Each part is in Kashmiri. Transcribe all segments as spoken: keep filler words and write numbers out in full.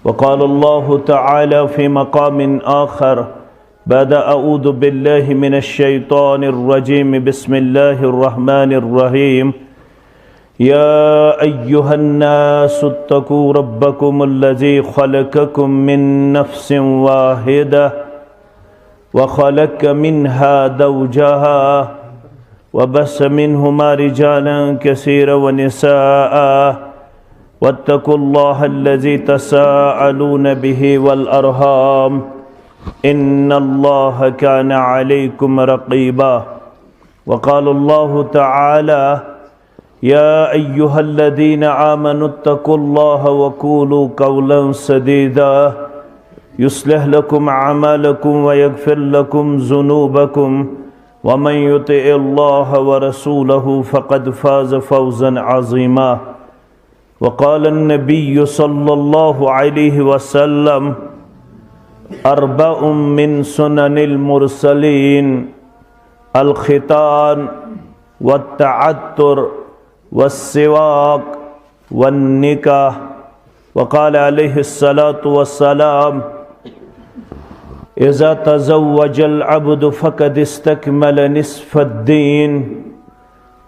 وقال الله تعالى في مقام آخر بعد أعوذ بالله من الشيطان الرجيم، بسم الله الرحمن الرحيم. يا أيها الناس اتقوا ربكم الذي خلقكم من نفس واحدة وخلق منها زوجها وبث منهما رجالا كثيرا ونساء واتقوا الله الذي تساءلون به والأرحام إن الله كان عليكم رقيبا. وقال الله تعالى: يا أيها الذين آمنوا اتقوا الله وقولوا قولا سديدا يصلح لكم أعمالكم ويغفر لكم ذنوبكم ومن يطع الله ورسوله فقد فاز فوزا عظيما. وقال النبي صلى الله عليه وسلم: أربع من سنن المرسلين: الختان، والتعطر، والسواك، والنكاح. وقال عليه الصلاة والسلام: إذا تزوج العبد فقد استكمل نصف الدين،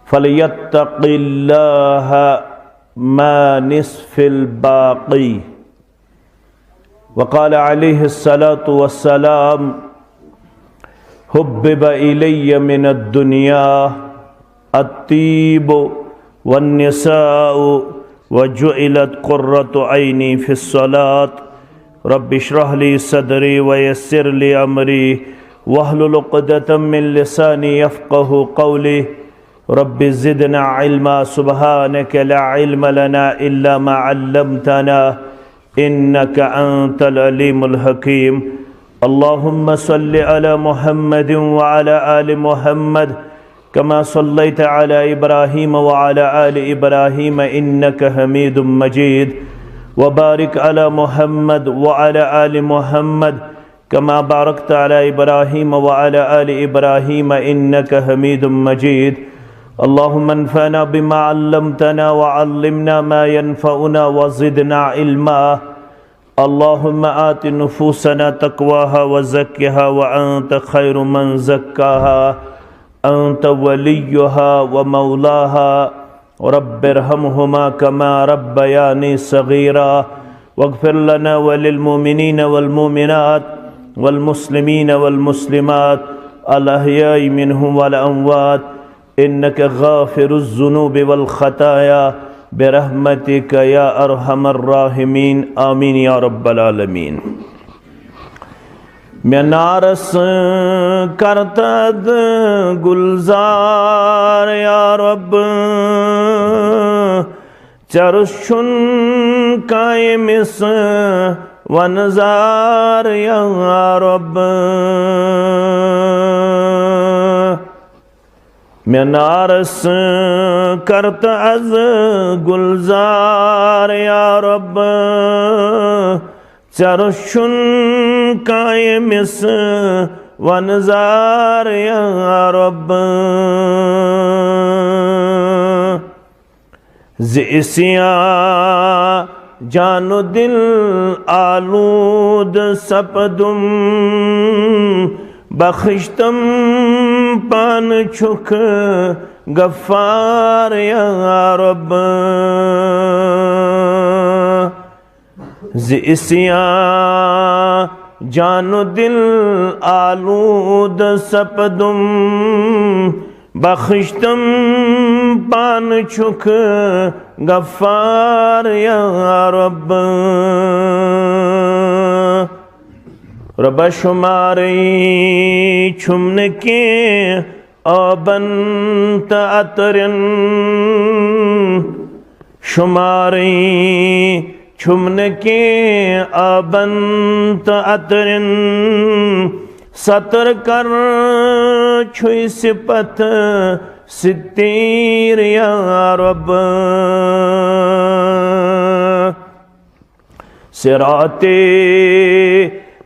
فليتق الله ما نصف الباقي. وقال عليه الصلاة والسلام: حبب إلي من الدنيا الطيب والنساء وجعلت قرة عيني في الصلاة. رب اشرح لي صدري ويسر لي أمري واحلل عقدة من لساني يفقه قولي. رب زدنا علما. سبحانك لا علم لنا إلا ما علمتنا إنك أنت العليم الحكيم. اللهم صل على محمد وعلى آل محمد كما صليت على إبراهيم وعلى آل إبراهيم إنك حميد مجيد. وبارك على محمد وعلى آل محمد كما باركت على إبراهيم وعلى آل إبراهيم إنك حميد مجيد. اللهم انفعنا بما علمتنا وعلمنا ما ينفعنا وزدنا علما. اللهم آت نفوسنا تقواها وزكها وأنت خير من زكاها أنت وليها ومولاها. رب ارحمهما كما ربياني صغيرا. واغفر لنا وللمؤمنين والمؤمنات والمسلمين والمسلمات الأحياء منهم والأموات إنك غافر الذنوب والخطايا برحمتك يا أرحم الراحمين. آمين يا رب العالمين. مےٚ نارس کرتد گلزار یا رب، ژےٚ رُس چھُن کامِس ونزار یا رب۔ مےٚ نارس کرتہ از گلزار یا رب، ژےٚ رُس چھُن کامِس ونزار یا رب۔ زِ عصیان جان و دل آلود سپدم، بخشتم پان چھُکھ غفار یا رب۔ زِ عصیان جان و دل آلود سپدم، بخشتم پان چھُکھ غفار یا رب۔ رب، شمارے چھُم نہٕ کینٛہہ آبن تہٕ عطرن، شمارے چھُم نہٕ کینٛہہ آبن تہٕ عطرن، ستر کر چھُے صفت ستیر یا رب۔ صراط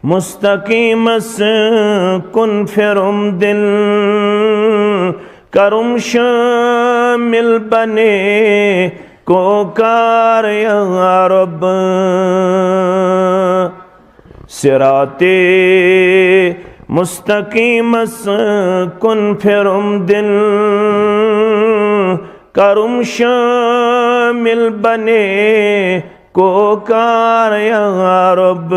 مستقیمس کُن پھِرُم دل، کرُم شٲمِل بنے کوکار یا رب۔ صراط مستقیمس کُن پھِرُم دِل، کرُم شٲمِل بنے کوکار یا رب۔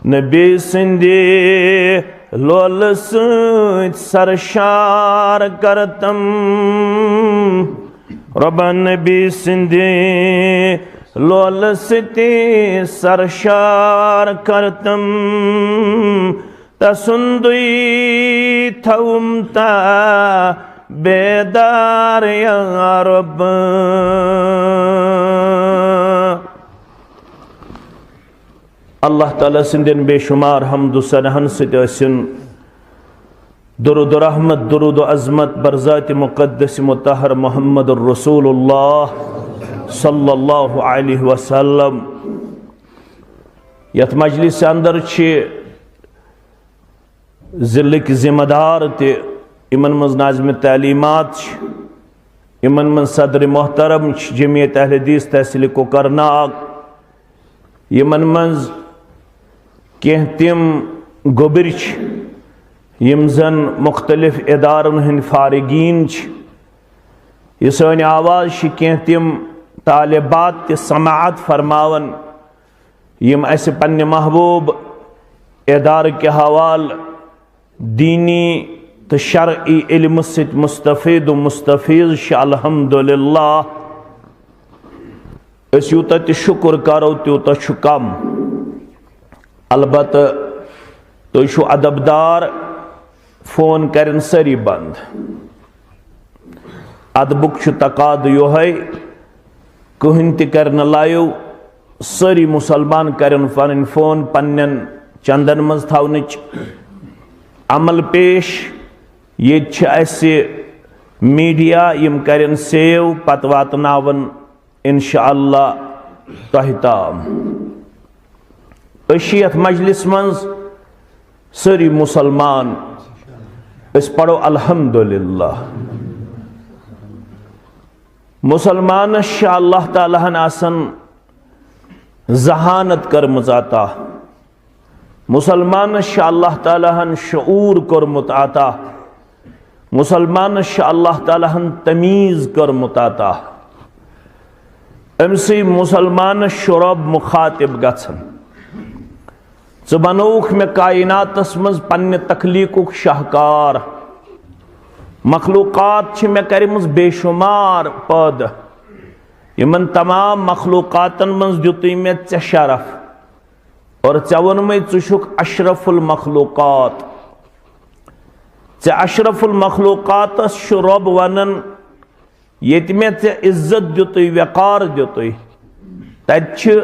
نبی سٕنٛدِ لولہٕ سۭتۍ سرشار کرتم، رۄبن نبی سٕنٛدِ لولہٕ سۭتۍ سرشار کرتم، تسُنٛدُے تھوم تا بیدار یا رب۔ اللہ تعالیٰ سٕنٛدٮ۪ن بے شمار حمد و ثناہن سۭتۍ ٲسِن درود و رحمت، درود و عظمت بر ذات مقدس مطہر محمد رسول اللہ صلی اللہ علیہ وسلم۔ یتھ مجلس اندر چھِ ضلعٕکۍ ذمہ دار تہِ، یِمن منٛز ناظم تعلیمات چھِ، یِمن منٛز صدر محترم چھِ جمعیت اہل حدیث تحصیل کوکرناگ، یِمن منٛز کینٛہہ تِم گوٚبرۍ چھِ، یِم زن مختلف ادارن ہٕنٛدۍ فارغین چھِ۔ یہِ سٲنۍ آواز چھِ کینٛہہ تِم طالبات تہِ سماعت فرماوان، یِم اسہِ پننہِ محبوب ادارٕ کہِ حوالہٕ دینی تہٕ شرعی علمہٕ سۭتۍ مستفید و مستفیض چھِ، الحمدللہ۔ أسۍ یوٗتاہ تہِ شُکر کرو، تیوٗتاہ چھُ کم۔ البتہ تُہۍ چھِو ادب دار، فون کرن سٲری بند۔ ادبُک چھُ تقاضہٕ یِہوٚے، کٕہٕنۍ تہِ کرِ نہٕ live، سٲری مُسلمان کرن پنٕنۍ فون پننٮ۪ن چندن منٛز تھاونٕچ عمل پیش۔ ییٚتہِ چھِ اسہِ میڈیا، یِم کرن save، پتہٕ واتناون انشاءاللہ تۄہہِ تام۔ أسۍ چھِ یتھ مجلس منٛز سٲری مُسلمان، أسۍ پرو الحمدللہ۔ مُسلمانس چھِ اللہ تعالیٰ ہن آسان ذہانت کٔرمٕژ عطا، مُسلمانس چھِ اللہ تعالیٰ ہن شعور کوٚرمُت عطا، مُسلمانس چھِ اللہ تعالیٰ ہن تمیٖز کٔرمُت عطا۔ أمۍ سٕے مُسلمانس چھُ رۄب مُخاطب گژھان۔ ژٕ بنووُکھ مےٚ کائناتس منٛز پننہِ تخلیقُک شاہکار۔ مخلوقات چھِ مےٚ کٔرمٕژ بے شمار پٲدٕ۔ یِمن تمام مخلوقاتن منٛز دیُتُے مےٚ ژےٚ شرف۔ اور ژےٚ ووٚنمَے ژٕ چھُکھ اشرف المخلوقات۔ ژےٚ اشرف المخلوقاتس چھُ رۄب ونان، ییٚتہِ مےٚ ژےٚ عزت دیُتُے، وقار دیُتُے، تتہِ چھِ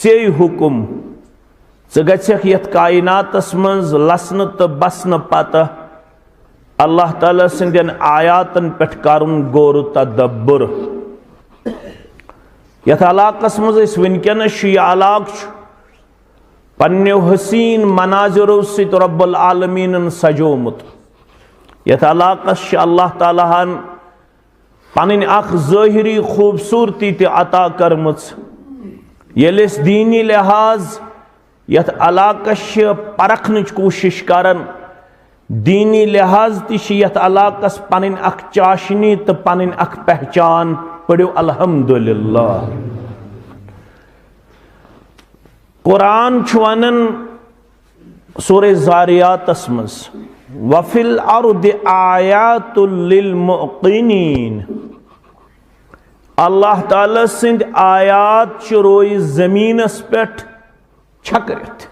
ژے حُکم۔ ژٕ گژھکھ یتھ کائناتس منٛز لسنہٕ تہٕ بسنہٕ پتہٕ اللہ تعالیٰ سٕنٛدٮ۪ن آیاتن پٮ۪ٹھ کرُن غور و تدبر۔ یتھ علاقس منٛز أسۍ وٕنکیٚنس چھِ، یہِ علاقہٕ چھُ پننیو حسین مناظرو سۭتۍ رب العالمینن سجومُت۔ یتھ علاقس چھِ اللہ تعالیٰ ہن پنٕنۍ اکھ ظٲہری خوٗبصوٗرتی تہِ عطا کٔرمٕژ۔ ییٚلہِ أسۍ دیٖنی لحاظ یتھ علاقس چھِ پرکھنٕچ کوٗشش کران، دیٖنی لحاظ تہِ چھِ یتھ علاقس پنٕنۍ اکھ چاشنی تہٕ پنٕنۍ اکھ پہچان۔ پٔرِو الحمدللہ۔ قرآن چھُ ونان سورہ ذاریاتس منٛز، "وفی الارض آیات للموقنین"۔ اللہ تعالیٰ سٕنٛدۍ آیات چھِ رویہِ زمینس پٮ۪ٹھ چھٔکرِتھ،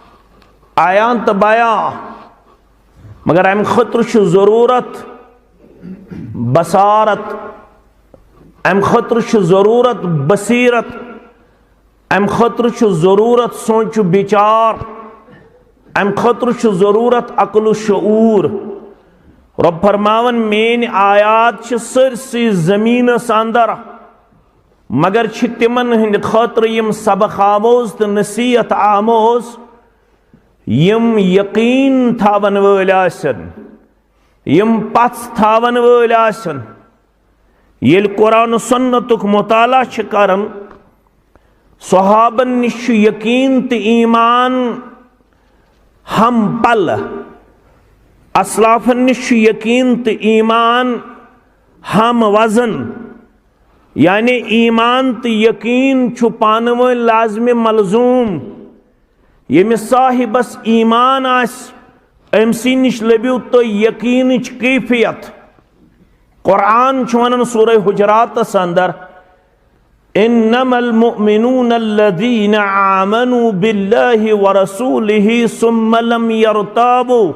عیان تہٕ بیان۔ مگر امہِ خٲطرٕ چھُ ضروٗرت بصارت، امہِ خٲطرٕ چھُ ضروٗرت بصیرت، امہِ خٲطرٕ چھُ ضروٗرت سونچ و بچار، امہِ خٲطرٕ چھُ ضروٗرت عقل و شعور۔ رۄب فرماوان، میٲنۍ آیات چھِ سٲرسٕے زمینس اندر، مگر چھِ تِمن ہٕنٛدِ خٲطرٕ یِم سبق آموز تہٕ نصیحت آموز، یِم یقین تھاون وٲلۍ آسن، یِم پژھ تھاون وٲلۍ آسن۔ ییٚلہِ قرآن و سنتُک مطالعہ چھِ کران، صحابن نِش چھُ یقین تہٕ ایمان ہم پلہٕ۔ اسلافن نِش چھُ یقین تہٕ ایمان ہم وزن۔ یعنی ایمان تہٕ یقین چھُ پانہٕ وٲنۍ لازمِ ملزوم۔ ییٚمِس صاحبس ایمان آسہِ، أمۍ سٕے نِش لٔبِو تُہۍ یقینٕچ کیفیت۔ قرآن چھُ ونان سورہ حجراتس اندر، "انما المؤمنون الذين آمنوا بالله ورسوله ثم لم يرتابوا۔"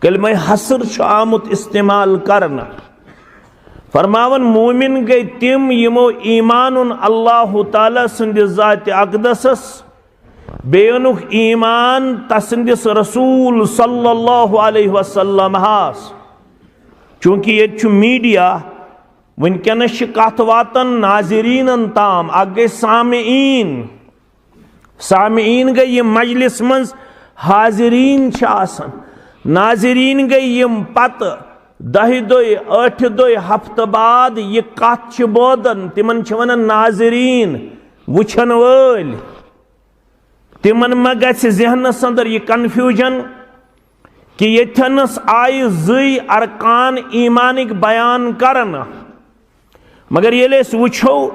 کلمہ حصر چھُ آمُت استعمال کرنہٕ۔ فرماوان، مومن گٔے تِم یِمو ایمان اوٚن اللہ تعالیٰ سٕنٛدِ ذاتِ اقدسس، بیٚیہِ اوٚنُکھ ایمان تسٕنٛدِس رسول صلی اللہ علیہ وسلم ہس۔ چونکہ ییٚتہِ چھُ میڈیا، وٕنکیٚنس چھِ کتھ واتان ناظریٖنن تام، اکھ گٔے سامعیٖن۔ سامعیٖن گٔے یِم مجلس منٛز حاضریٖن چھِ آسان۔ ناظریٖن گٔے یِم پتہٕ دَہہِ دۄہہِ، ٲٹھِ دۄہہِ، ہفتہٕ بعد یہِ کتھ چھِ بوزان، تِمن چھِ ونان ناظریٖن، وٕچھن وٲلۍ۔ تِمن ما گژھِ ذہنس اندر یہِ کنفیوجن کہِ ییٚتھٮ۪نس آیہِ زٕے ارکان ایمانٕکۍ بیان کرنہٕ؟ مگر ییٚلہِ أسۍ وٕچھو،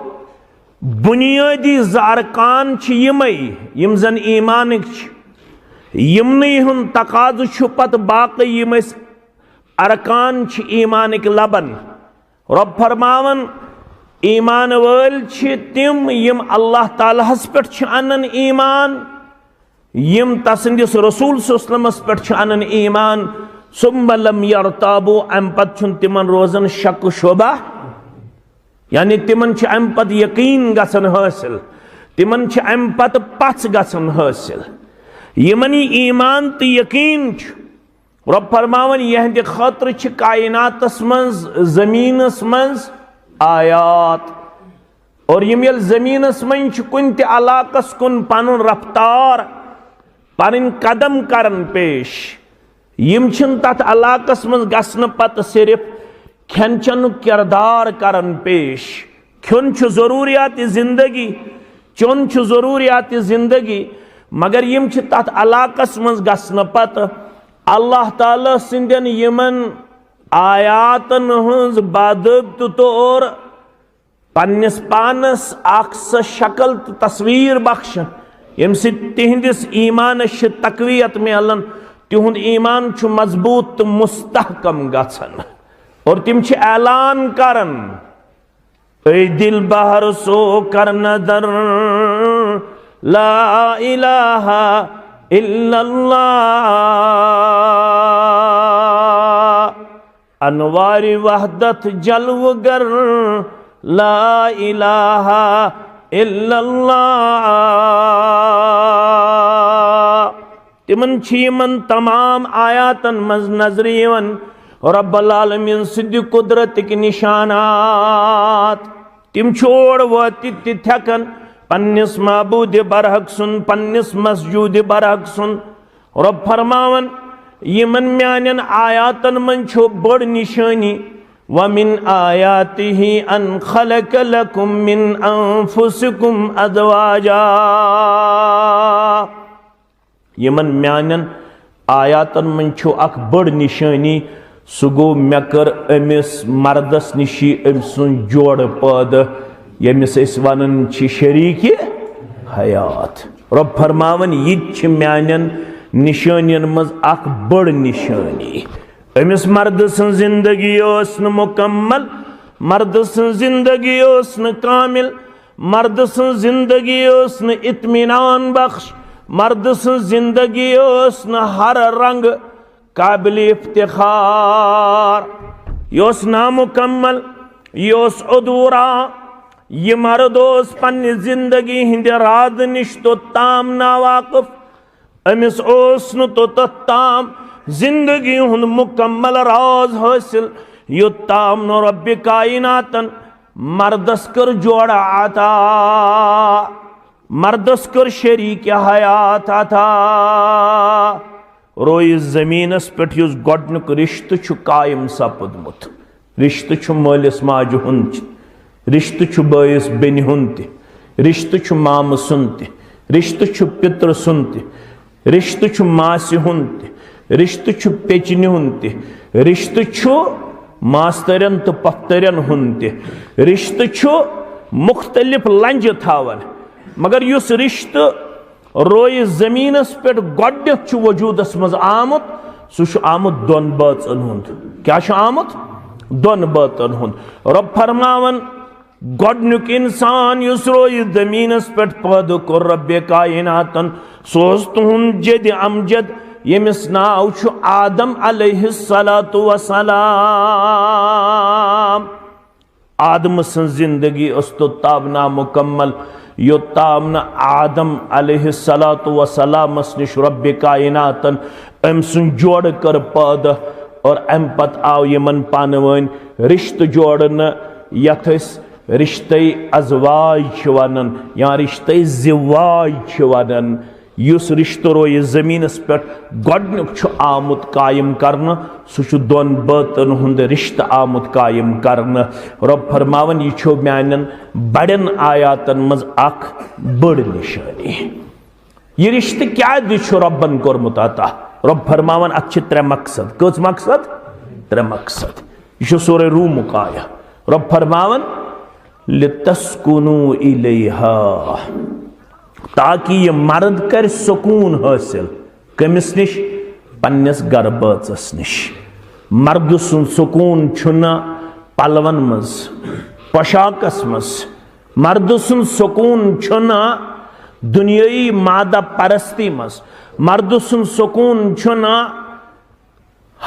بُنیٲدی زٕ ارکان چھِ یِمے، یِم زن ایمانٕکۍ چھِ۔ یِمنٕے ہُنٛد تقاضہٕ چھُ پتہٕ باقٕے یِم أسۍ ارکان چھِ ایمانٕکۍ لبن۔ رۄب فرماوان، ایمان وٲلۍ چھِ تِم یِم اللہ تعالیٰ ہس پٮ۪ٹھ چھِ انان ایمان، یِم تسٕنٛدِس رسول صلی اللہ علیہ وسلمس پٮ۪ٹھ چھِ انان ایمان، ثم لم یرتابوا، امہِ پتہٕ چھُنہٕ تِمن روزان شک و شبہ، یعنی تِمن چھُ امہِ پتہٕ یقین گژھان حٲصِل، تِمن چھُ امہِ پتہٕ پژھ گژھان حٲصِل۔ یِمن یہِ ایمان تہٕ یقین چھُ، رۄب فرماوان، یِہنٛدِ خٲطرٕ چھِ کائناتس منٛز، زمینس منٛز آیات۔ اور یِم ییٚلہِ زمینس منٛز چھِ کُنہِ تہِ علاقس کُن پنُن رفتار، پنٕنۍ قدم کران پیش، یِم چھِنہٕ تتھ علاقس منٛز گژھنہٕ پتہٕ صرف کھٮ۪ن چٮ۪نُک کردار کران پیش۔ کھیوٚن چھُ ضروریات زندگی، چیوٚن چھُ ضروریات زندگی، مگر یِم چھِ تتھ علاقس منٛز گژھنہٕ پتہٕ اللہ تعالیٰ سٕنٛدٮ۪ن یِمن آیاتن ہٕنٛز باضٲبطہٕ طور پننِس پانس اکھ سۄ شکل تہٕ تصویر بخشان، ییٚمہِ سۭتۍ تِہنٛدِس ایمانس چھِ تقویت میلان، تِہُنٛد ایمان چھُ مضبوط تہٕ مستحکم گژھان۔ اور تِم چھِ اعلان کران، اے دل بہر سو کر نظر، لا الہ الا اللہ۔ انوار وحدت جلوگر، لا الہ الا اللہ۔ تِمن چھِ یِمن تمام آیاتن منٛز نظرِ یِوان رب العالمین سٕنٛدِ قدرتٕکۍ نشانات۔ تِم چھِ اور وٲتِتھ تہِ تھٮ۪کان پننِس معبوٗدِ برحق سُنٛد، پننِس مسجوٗدِ برحق سُنٛد۔ رۄب فرماوان، یِمن میانٮ۪ن آیاتن منٛز چھُ بٔڑ نشٲنی، وَمِنْ آيَاتِهِ أَنْ خَلَقَ لَكُمْ مِنْ أَنْفُسِكُمْ أَزْوَاجًا۔ یِمن میانٮ۪ن آیاتن منٛز چھُ اکھ بٔڑ نشٲنی، سُہ گوٚو، مےٚ کٔر أمِس مردس نِشی أمۍ سُنٛد جوڑٕ پٲدٕ، ییٚمِس أسۍ ونان چھِ شریٖکہِ حیات۔ رۄب فرماوان، یہِ تہِ چھِ میانٮ۪ن نشٲنین منٛز اکھ بٔڑ نشٲنی۔ أمِس مردٕ سٕنٛز زندگی ٲس نہٕ مکمل، مردٕ سٕنٛز زندگی ٲس نہٕ کامل، مردٕ سٕنٛز زندگی ٲس نہٕ اطمینان بخش، مردٕ سٕنٛز زندگی ٲس نہٕ ہر رنگہٕ قابل افتخار۔ یہِ اوس نامکمل، یہِ اوس ادھورا۔ یہِ مرد اوس پننہِ زندگی ہٕنٛدِ رازٕ نِش توٚتام ناواقف۔ أمِس اوس نہٕ توٚتتھ تام زندگی ہُنٛد مکمل راز حٲصِل، یوٚت تام نہٕ رۄبِ کائناتن مردس کٔر جوڑا عطا، مردس کٔر شریٖکہِ حیات عطا۔ رویہِ زمینس پٮ۪ٹھ یُس گۄڈنیُک رشتہٕ چھُ قائم سپدمُت، رشتہٕ چھُ مٲلِس ماجہِ ہُنٛد تہِ، رشتہٕ چھُ بٲیِس بیٚنہِ ہُنٛد تہِ، رشتہٕ چھُ مامہٕ سُنٛد تہِ، رشتہٕ چھُ پِترٕ سُنٛد تہِ، رشتہٕ چھُ ماسہِ ہُنٛد تہِ، رشتہٕ چھُ پیٚچِنہِ ہُنٛد تہِ، رشتہٕ چھُ ماستٕرٮ۪ن تہٕ پۄپھتٕرٮ۪ن ہُنٛد تہِ، رشتہٕ چھُ مُختٔلِف لنجہِ تھاوان۔ مگر یُس رشتہٕ رویہِ زٔمیٖنَس پٮ۪ٹھ گۄڈٕنیتھ چھُ وجوٗدَس منٛز آمُت، سُہ چھُ آمُت دۄن بٲژَن ہُنٛد۔ کیٛاہ چھُ آمُت؟ دۄن بٲژَن ہُنٛد۔ رۄب فرماوان، گۄڈٕنیُک انسان یُس رویہِ زٔمیٖنَس پٮ۪ٹھ پٲدٕ کوٚر رۄبِ کائناتَن، سُہ اوس تُہُنٛد جدِ امجد، ییٚمِس ناو چھُ آدم علیہ الصلوۃ والسلام۔ آدمہٕ سٕنٛز زندگی ٲس توٚتام نامُکمل، یوٚتام نہٕ آدم علیہ الصلوۃ والسلامس نِش رۄبِ کائناتن أمۍ سُنٛد جوڑٕ کٔر پٲدٕ، اور اَمہِ پتہٕ آو یِمن پانہٕ وٲنۍ رشتہٕ جوڑنہٕ، یتھ أسۍ رشتَے ازواج چھِ ونان یا رشتَے زواج چھِ ونان۔ یُس رشتہٕ رویہِ زٔمیٖنَس پٮ۪ٹھ گۄڈٕنیُک چھُ آمُت قائم کرنہٕ، سُہ چھُ دۄن بٲژَن ہُنٛد رشتہٕ آمُت قائم کرنہٕ۔ رۄب فرماوان، یہِ چھُ میانٮ۪ن بڑٮ۪ن آیاتن منٛز اکھ بٔڑ نشٲنی۔ یہِ رشتہٕ کیازِ چھُ رۄبن کوٚرمُت عطا؟ رۄب فرماوان، اتھ چھِ ترٛےٚ مقصد۔ کٔژ مقصد؟ ترٛےٚ مقصد۔ یہِ چھُ سورہ رومُک آیہ۔ رۄب فرماوان، لِتَسْكُنُوا إِلَيْهَا، تاکہ یہِ مرد کرِ سکوٗن حٲصِل۔ کٔمِس نِش؟ پننِس گرٕ بٲژَس نِش۔ مردٕ سُنٛد سکوٗن چھُنہٕ پلون منٛز، پوشاکس منٛز۔ مردٕ سُنٛد سکوٗن چھُنہٕ دُنیٲیی مادہ پرستی منٛز۔ مردٕ سُنٛد سکوٗن چھُنہٕ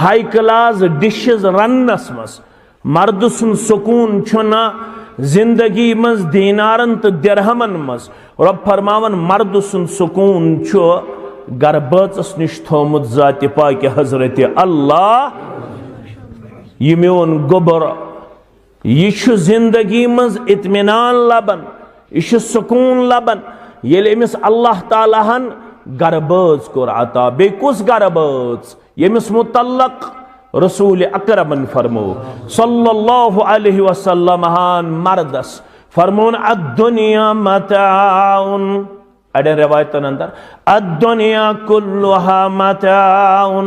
ہائی کلاس ڈشز رننس منٛز۔ مردٕ سُنٛد سکوٗن چھُنہٕ زندگی منٛز دینارن تہٕ درہمن منٛز۔ رۄب فرماوان، مردٕ سُنٛد سکوٗن چھُ گرٕ بٲژَس نِش تھوٚومُت ذاتِ پاکہِ حضرت اللہ۔ یہِ میون گوٚبُر، یہِ چھُ زندگی منٛز اطمینان لبان، یہِ چھُ سکوٗن لبان، ییٚلہِ أمِس اللہ تعالیٰ ہن گرٕ بٲژ کوٚر عطا۔ بیٚیہِ کُس گرٕ بٲژ؟ ییٚمِس متعلق رسول اکرمن فرمو صلی اللہ علیہ وسلم ہن مردس فرمون، الدنیا متاع۔ اڑٮ۪ن روایتن اندر، الدنیا کلہا متاع،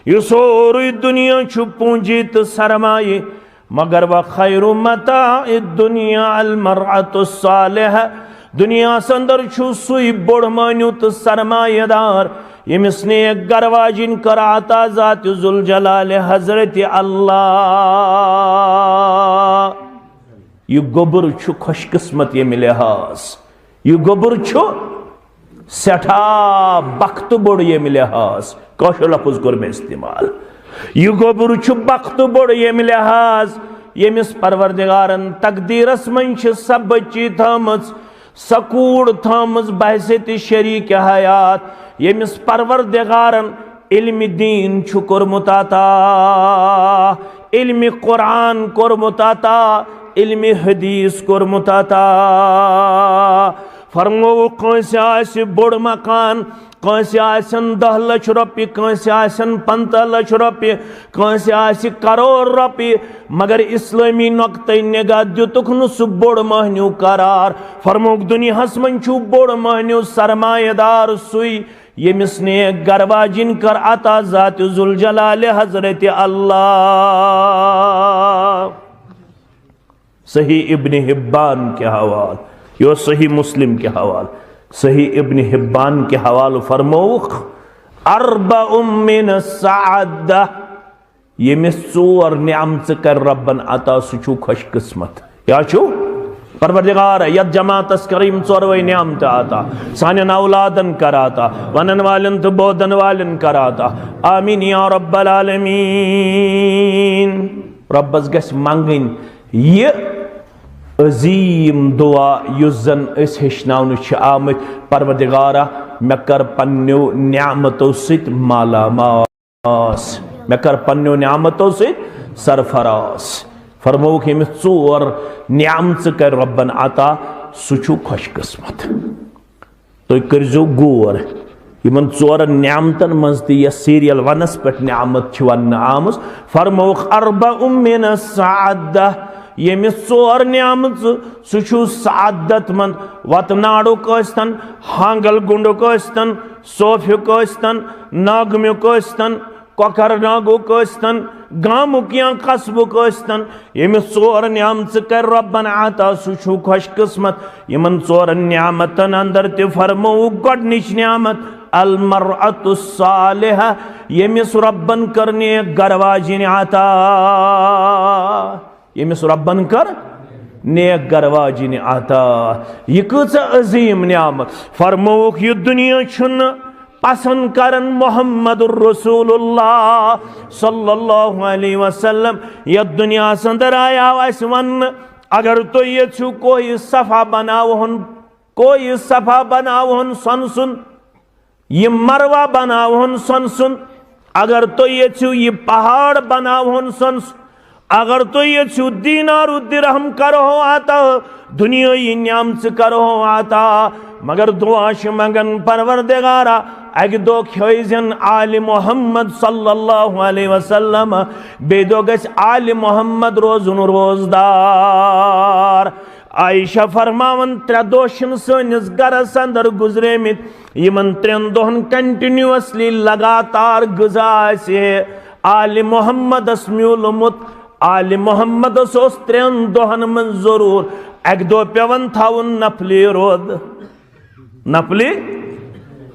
یہِ سورُے دنیا چھُ پونجی تہٕ سرمایہِ، مگر وخیر متاع الدنیا المرأة الصالحہ، دنیاہس اندر چھُ سُے بوٚڑ مہنیو تہٕ سرمایہ دار، ییٚمِس نیک گرٕ واجِنۍ کٔر عطا ذات ذوالجلال حضرت اللہ۔ یہِ گوٚبُر چھُ خوش قسمت ییٚمہِ لحاظ، یہِ گوٚبُر چھُ سٮ۪ٹھاہ بختہٕ بوٚڑ ییٚمہِ لحاظ، کٲشُر لفظ کوٚر مےٚ استعمال۔ یہِ گوٚبُر چھُ بختہٕ بوٚڑ ییٚمہِ لحاظ، ییٚمِس پروردگارن تقدیرس منٛز چھِ سۄ بچی تھٲمٕژ، سۄ کوٗر تھٲمٕژ بحیثیت شریک حیات، ییٚمِس پروردگارن علم دین چھُ کوٚرمُت عطا، علم قرآن کوٚرمُت عطا، علم حدیث کوٚرمُت عطا۔ فرموو، کٲنٛسہِ آسہِ بوٚڑ مکان، کٲنٛسہِ آسن دَہ لچھ رۄپیہِ، کٲنٛسہِ آسن پنٛژاہ لچھ رۄپیہِ، کٲنٛسہِ آسہِ کرور رۄپیہِ، مگر اسلٲمی نۄقطہٕ نگاہ دِتُکھ نہٕ سُہ بوٚڑ مہنیو قرار۔ فرمووُکھ، دُنیاہس منٛز چھُ بوٚڑ مہنیو سرمایہ دار سُے، ییٚمِس نیک گرٕ واجِنۍ کٔر عطا ذات ذوالجلال حضرت اللہ۔ صحیح ابن حبان کے حوالہ، یہِ اوس صحیح مسلم کے حوالہ۔ صحیح ابن حبان کے حوالہ فرمووُکھ، اربع من السعادہ، ییٚمِس ژور نعمژٕ کرِ رۄبن عطا، سُہ چھُ خوش قسمت۔ کیٛاہ چھُ؟ پروردگار، یتھ جماعتس کر یِم ژوروے نعمتہٕ عطا، سانٮ۪ن اولادن کر عطا، ونن والٮ۪ن تہٕ بوزن والٮ۪ن کر عطا۔ آمین یا رب العالمین۔ رۄبس گژھِ منگٕنۍ یہِ عظیٖم دُعا یُس زن أسۍ ہیٚچھناونہٕ چھِ آمٕتۍ، پروردگارا، مےٚ کر پننیو نعمتو سۭتۍ مالا مال۔ مےٚ کر پننیو نعمتو سۭتۍ سرفراز۔ فرمووُکھ، ییٚمِس ژور نعمژٕ کرِ رۄبن عطا، سُہ چھُ خوش قسمت۔ تُہۍ کٔرزیو غور، یِمن ژورن نعمتن منٛز تہِ یۄس سیریل ونس پٮ۪ٹھ نعمت چھِ وننہٕ آمٕژ، فرمووُکھ، اربع من السعادہ، ییٚمِس ژور نعمژٕ، سُہ چھُ سعادت مند۔ وتہٕ ناڈُک ٲسۍتن، ہانگل گُنڈُک ٲسۍتن، صوفیُک ٲسۍتن، ناگمیُک ٲسۍتن، کۄکر ناگُک ٲسۍتن، گامُک یا قصبُک ٲسۍتن، ییٚمِس ژور نعمژٕ کرِ رۄبن عطا، سُہ چھُ خۄش قسمت۔ یِمن ژورن نعمتن اندر تہِ فرمووُکھ گۄڈنِچ نعمت، المرأة الصالحة، ییٚمِس رۄبن کٔر نیک گرٕ واجِنۍ عطا۔ ییٚمِس رۄبن کٔر نیک گرٕ واجِنۍ عطا۔ یہِ کۭژاہ عظیٖم نعمت۔ فرمووُکھ، یہِ دُنیا چھُنہٕ پسند کران محمد رسول اللہ صلی اللہ علیہ وسلم۔ یتھ دُنیاہس اندر آیاو اسہِ وننہٕ، اگر تُہۍ یژھِو کوہِ صفا بناوہون، کوہِ صفا بناوہون سۄنہٕ سُنٛد، یہِ مروہ بناوہون سۄنہٕ سُنٛد، اگر تُہۍ یژھِو یہِ پہاڑ بناوہون سۄنہٕ سُنٛد، اگر تُہۍ یژھِو دینار و درہم کرہو عطا، دُنیٲیی نعمژٕ کرہو عطا، مگر دعا چھِ منگان، پروردگارا، اکہِ دۄہ کھیٲیزٮ۪ن آلِ محمد صلی اللہ علیہ وسلم، بیٚیہِ دۄہ گژھِ آلِ محمد روزُن روزدار۔ عائشہ فرماوان، ترٛےٚ دۄہ چھِنہٕ سٲنِس گرس اندر گُزریمٕتۍ، یِمن ترٛٮ۪ن دۄہن continuously لگاتار غذا آسہِ ہے آلِ محمدس میوٗلمُت۔ آلِ محمدس اوس ترٛٮ۪ن دۄہن منٛز ضروٗر اکہِ دۄہ پٮ۪وان تھاوُن نفلی روزٕ۔ نفلی،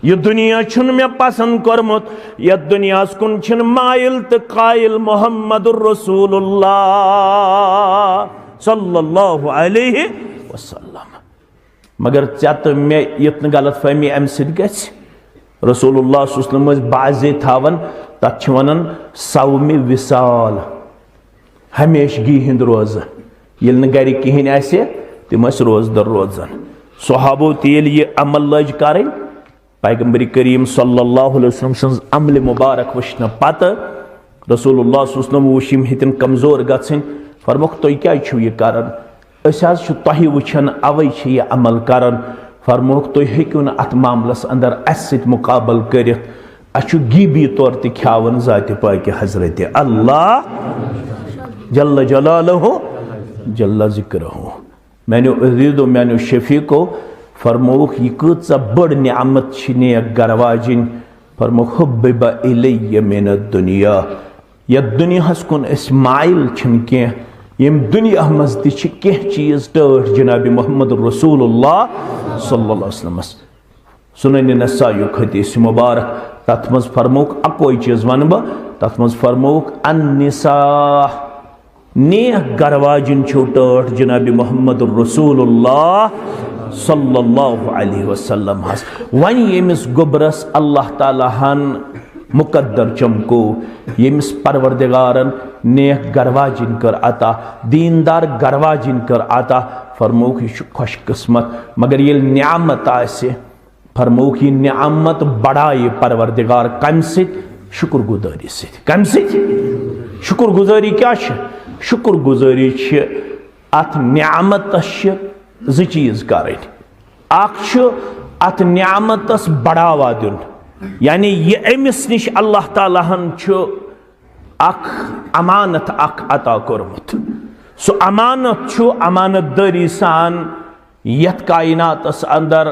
یہِ دُنیا چھُنہٕ مےٚ پسند کوٚرمُت، یتھ دُنیاہس کُن چھِنہٕ مایل تہٕ قایل محمد رسول اللہ صلی اللہ علیہ وسلم۔ مگر ژےٚ تہٕ مےٚ یُتھ نہٕ غلط فہمی امہِ سۭتۍ گژھِ۔ رسول اللہ صلی اللہ علیہ وسلم ٲسۍ بعضے تھاوان، تتھ چھِ ونان صومِ وصال، ہمیشگی ہُنٛد روزٕ۔ ییٚلہِ نہٕ گرِ کِہیٖنۍ آسہِ، تِم ٲسۍ روزدر روزان۔ صحابو تہِ ییٚلہِ یہِ عمل لٲج کرٕنۍ، پیغمبر کریم صلی اللہ علیہ وسلم سٕنٛز عملِ مبارک وٕچھنہٕ پتہٕ رسول اللہ صلی اللہ علیہ وسلم وٕچھ یِم ہیٚتِن کمزور گژھٕنۍ، فرموکھ، تُہۍ کیٛازِ چھِو یہِ کران؟ أسۍ حظ چھِ تۄہہِ وٕچھان، اوے چھِ یہِ عمل کران۔ فرمووُکھ، تُہۍ ہیٚکِو نہٕ اتھ معاملس اندر اسہِ سۭتۍ مقابل کٔرِتھ۔ اسہِ چھُ غیبی طور تہِ کھیاوان ذاتِ پاکہِ حضرت اللہ جل جلالہ جل ذکرہ۔ میانیو عزیزو، میانیو شفیقو، فرمووُکھ، یہِ کۭژاہ بٔڑ نعمت چھِ نیک گرٕ واجِنۍ۔ فرمووُکھ، حبب الیہ من الدنیا۔ یتھ دُنیاہس کُن أسۍ مایل چھِنہٕ کینٛہہ، ییٚمہِ دُنیا منٛز تہِ چھِ کینٛہہ چیٖز ٹٲٹھۍ جناب محمد رسول اللہ صلی اللہ علیہ وسلمس۔ سنن نسائیُک حدیث مبارک، تتھ منٛز فرمووُکھ اکوے چیٖز ونہٕ بہٕ، تتھ منٛز فرمووُکھ النساء، نیک گرٕ واجِنۍ چھِو ٹٲٹھۍ جناب محمد رسول اللہ صلی اللہ علیہ وسلم ہس۔ وۄنۍ ییٚمِس گوٚبرس اللہ تعالیٰ ہن مقدر چمکو، ییٚمِس پروردگارن نیک گرواجِنۍ کٔر عطا، دیندار گرواجِنۍ کٔر عطا، فرمووُکھ، یہِ چھُ خۄش قسمت۔ مگر ییٚلہِ نعمت آسہِ، فرمووُکھ، یہِ نعمت بڑایہِ پروردگار کمہِ سۭتۍ؟ شُکر گُزٲری سۭتۍ۔ کمہِ سۭتۍ؟ شُکر گُزٲری کیٛاہ چھِ؟ شُکر گُزٲری چھِ، اتھ نعمتس چھِ زٕ چیٖز کرٕنۍ۔ اکھ چھُ اتھ نعمتس بڑاوا دیُن، یعنی یہِ أمِس نِش اللہ تعالیٰ ہن چھُ اکھ امانت اکھ عطا کوٚرمُت۔ سُہ امانت چھُ امانت دٲری سان یتھ کائناتس اندر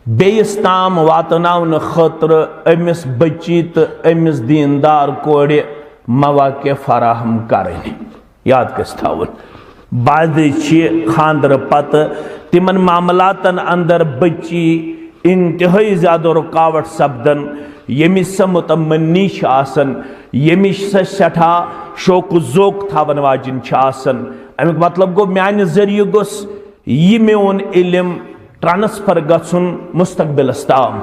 بیٚیِس تام واتناونہٕ خٲطرٕ أمِس بچی تہٕ أمِس دیندار کورِ مواقع فراہم کرٕنۍ۔ یاد گژھِ تھاوُن، بعضے چھِ خاندرٕ پتہٕ تِمن معاملاتن اندر بچی انتہٲئی زیادٕ رکاوٹ سپدان، ییٚمِچ سۄ متمنی چھِ آسان، ییٚمِچ سۄ سٮ۪ٹھاہ شوق و ذوق تھاون واجِنۍ چھِ آسان۔ امیُک مطلب گوٚو، میانہِ ذٔریعہٕ گوٚژھ یہِ میون علم ٹرانسفر گژھُن مستقبلس تام،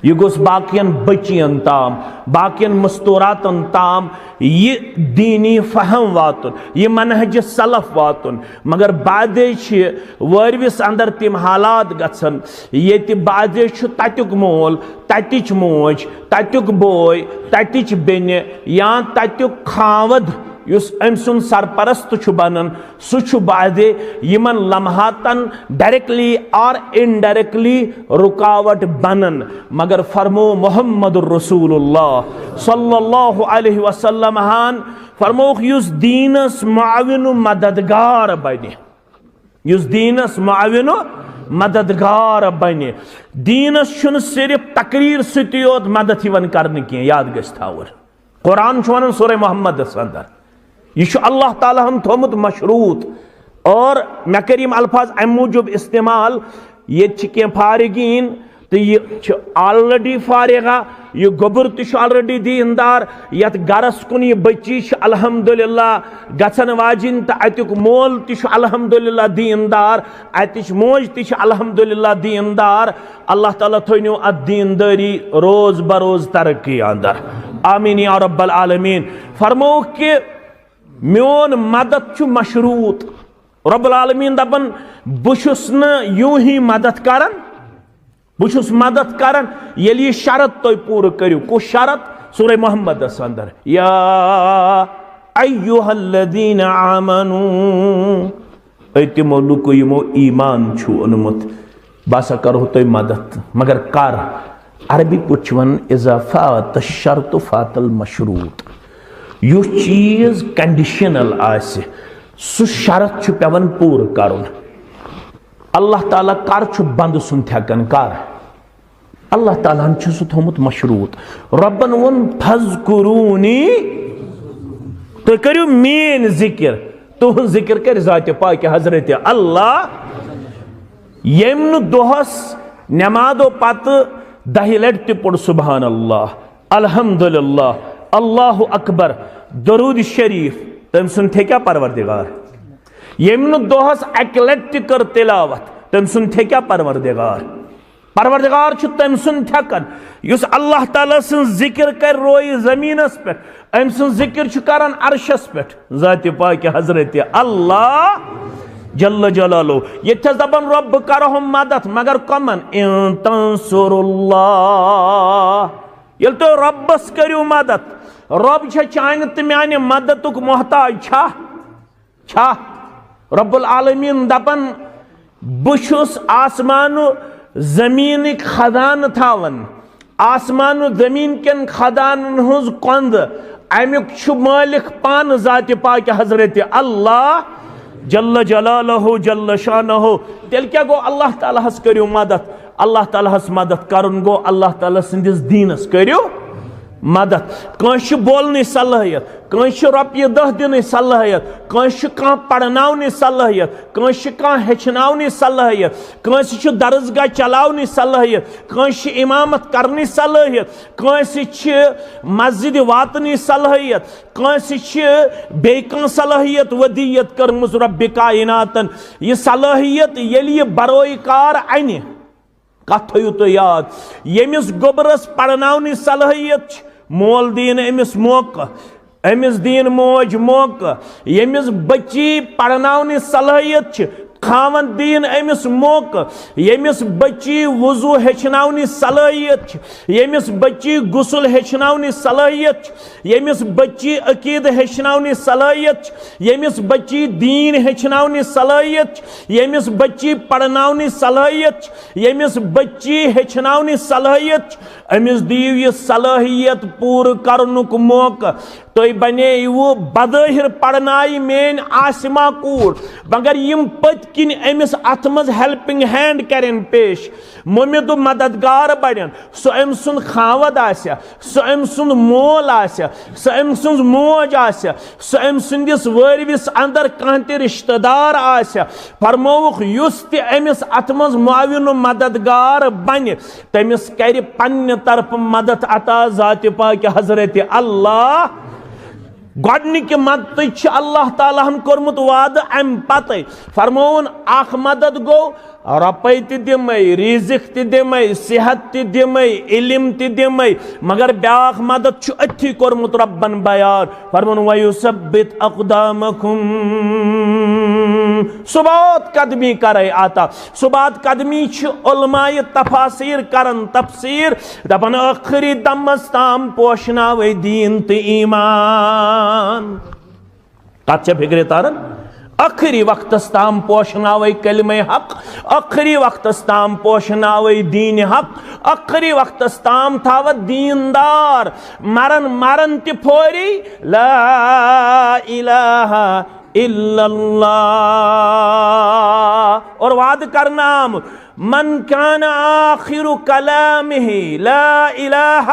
یہِ گوٚژھ باقین بچین تام، باقین مستوراتن تام یہِ دینی فہم واتُن، یہِ منہج سلف واتُن۔ مگر بعضے چھِ وٲروِس اندر تِم حالات گژھان، ییٚتہِ بعضے چھُ تتیُک مول، تتِچ موج، تتیُک بوے، تتِچ بیٚنہِ یا تتیُک خاوند یُس أمۍ سُنٛد سرپرست چھُ بنان، سُہ چھُ بعدِ یِمن لمحاتن directly or indirectly رُکاوٹ بنان۔ مگر فرمو محمد رسول اللہ صلی اللہ علیہ وسلم ہن، فرمووُکھ، یُس دیٖنس معاون و مددگار بنہِ، یُس دیٖنس معاون و مددگار بنہِ۔ دیٖنس چھُنہٕ صرف تقریر سۭتی یوت مدد یِوان کرنہٕ کینٛہہ، یاد گژھِ تھاوُن۔ قرآن چھُ ونان سورہ محمدس اندر، یہِ چھُ اللہ تعالیٰ ہن تھوٚمُت مشروط۔ اور مےٚ کٔرۍ یِم الفاظ امہِ موٗجوٗب استعمال، ییٚتہِ چھِ کینٛہہ فارغین تہٕ یہِ چھُ already فارغہ، یہِ گوٚبُر تہِ چھُ already دیٖندار، یتھ گرس کُن یہِ بٔچی چھِ الحمدللہ گژھن واجِنۍ تہٕ اتیُک مول تہِ چھُ الحمدللہ دیٖندار، اتِچ موج تہِ چھِ الحمدللہ دیٖندار۔ اللہ تعالیٰ تھٲینو اتھ دیٖندٲری روز بروز ترقی اندر۔ آمین یا رب العالمین۔ فرمووُکھ کہ میون مدد چھُ مشروط۔ رب العالمین دپان، بہٕ چھُس نہٕ یوٗہی مدد کران، بہٕ چھُس مدد کران ییٚلہِ یہِ شرط تُہۍ پوٗرٕ کٔرِو۔ کُس شرط؟ سورہ محمدس اندر، یا ایھا الذین آمنو، اے تِمو لُکو یِمو ایمان چھُ اوٚنمُت، بہٕ ہسا کرہو تۄہہِ مدد، مگر کر؟ عربی پٲٹھۍ چھِ ونان، اذا فات الشرط فات المشروط۔ یُس چیٖز conditional آسہِ، سُہ شرط چھُ پٮ۪وان پوٗرٕ کرُن۔ اللہ تعالیٰ کر چھُ بندٕ سُنٛد تھٮ۪کان؟ کر؟ اللہ تعالیٰ ہن چھُ سُہ تھوٚومُت مشروط۔ رۄبن ووٚن، فذکرونی، تُہۍ کٔرِو میٲنۍ ذکر۔ تُہنٛز ذکر کرِ ذاتِ پاکہِ حضرت اللہ۔ ییٚمہِ نہٕ دۄہس نمازو پتہٕ دہہِ لٹہِ تہِ پوٚر سبحان اللہ، الحمدللہ، اللہ اکبر، درود شریف، تٔمۍ سُنٛد تھیٚکیٛاہ پروردگار؟ ییٚمہِ نہٕ دۄہس اکہِ لٹہِ تہِ کٔر تلاوت، تٔمۍ سُنٛد تھیٚکیٛاہ پروردگار؟ پروردگار چھُ تٔمۍ سُنٛد تھٮ۪کان، یُس اللہ تعالیٰ سٕنٛز ذکر کرِ رویہِ زمینس پٮ۪ٹھ، أمۍ سٕنٛز ذکر چھُ کران عرشس پٮ۪ٹھ، ذاتِ پاکہِ حضرت اللہ جل جلالہ۔ ییٚتہِ چھس دپان، رۄب، بہٕ کرہو مدد، مگر کمن؟ ان تنصر اللہ، ییٚلہِ تُہۍ رۄبس کٔرِو مدد، رۄب چھا چانہِ تہٕ میانہِ مددُک محتاج چھا؟ چھا؟ رب العالمین دپان، بہٕ چھُس آسمان و زمینٕکۍ خزانہٕ تھاوان، آسمان و زمین کٮ۪ن خزانن ہٕنٛز کۄنٛدٕ، امیُک چھُ مٲلِک پانہٕ ذاتِ پاکہِ حضرت اللہ جل جلالہ جل شانہ۔ تیٚلہِ کیٛاہ گوٚو؟ اللہ تعالیٰ ہس کٔرِو مدد۔ اللہ تعالیٰ ہس مدد کرُن گوٚو اللہ تعالیٰ سٕنٛدِس دیٖنس کٔرِو مدد۔ کٲنٛسہِ چھِ بولنٕچ صلٲحیت، کٲنٛسہِ چھِ رۄپیہِ دَہ دِنٕچ صلٲحیت، کٲنٛسہِ چھِ کانٛہہ پرناونٕچ صلٲحیت، کٲنٛسہِ چھِ کانٛہہ ہیٚچھناونٕچ صلٲحیت، کٲنٛسہِ چھِ درسگاہ چلاونٕچ صلٲحیت، کٲنٛسہِ چھِ امامت کرنٕچ صلٲحیت، کٲنٛسہِ چھِ مسجدِ واتنٕچ صلٲحیت، کٲنٛسہِ چھِ بیٚیہِ کانٛہہ صلٲحیت ودیت کٔرمٕژ رۄبِ کائناتن۔ یہِ صلٲحیت ییٚلہِ یہِ بروے کار انہِ، کتھ تھٲیِو تُہۍ یاد، ییٚمِس گوٚبرس پرناونٕچ صلٲحیت چھِ، مول دِیِن أمِس موقعہٕ، أمِس دِیِن موج موقعہٕ، ییٚمِس بچی پرناونٕچ صلٲحیت چھِ، خاوند دِیِن أمِس موقعہٕ، ییٚمِس بچی وضو ہیٚچھناونٕچ صلٲحیت چھِ، ییٚمِس بچی غسل ہیٚچھناونٕچ صلٲحیت چھِ، ییٚمِس بچی عقیدٕ ہیٚچھناونٕچ صلٲحیت چھِ، ییٚمِس بچی دیٖن ہیٚچھناونٕچ صلٲحیت چھِ، ییٚمِس بچی پرناونٕچ صلٲحیت چھِ، ییٚمِس بچی ہیٚچھناونٕچ صلٲحیت چھِ، أمِس دِیِو یہِ صلٲحیت پوٗرٕ کرنُک موقعہٕ۔ تُہۍ بنیوٕ بظٲہر پرنایہِ میٲنۍ عاصمہ کوٗر، مگر یِم پٔتۍ کِنۍ أمِس اتھ منٛز helping hand کرن پیش، مُمِد و مددگار بنن، سُہ أمۍ سُنٛد خاوند آسہِ، سُہ أمۍ سُنٛد مول آسہِ، سُہ أمۍ سٕنٛز موج آسہِ، سُہ أمۍ سٕنٛدِس وٲرۍوِس اندر کانٛہہ تہِ رشتہٕ دار آسہِ، فرمووُکھ، یُس تہِ أمِس اتھ منٛز معاون و مددگار بنہِ، تٔمِس کرِ پننہِ طرفہٕ مدد عطا ذاتِ پاکہِ حضرت اللہ۔ گۄڈنِکہِ مدتٕچ چھِ اللہ تعالیٰ ہن کوٚرمُت وعدٕ امہِ پتے۔ فرمووُن، اکھ مدد گوٚو، رۄپے تہِ دِمے، رزق تہِ دِمے، صحت تہِ دِمے، علم تہِ دِمے، مگر بیاکھ مدد چھُ أتھی کوٚرمُت رۄبن بیان۔ فرمووُن، وَيُثَبِّتْ أَقْدَامَكُمْ۔ ثبات قدمی کرے عطا۔ ثبات قدمی چھِ علماء تفاسیر کران تفسیر، دپان ٲخری دمس تام پوشناوے دیٖن تہٕ ایمان۔ کتھ چھےٚ فکرِ تران؟ ٲخری وقتس تام پوشناوے کلمہ حق، ٲخری وقتس تام پوشناوے دین حق، ٲخری وقتس تام تھاوت دیندار، مرن مرن تہِ پھوری لا الہ الا اللہ۔ اور وعدٕ کرنہٕ آمُت، من کان آخر کلامہ لا الہ،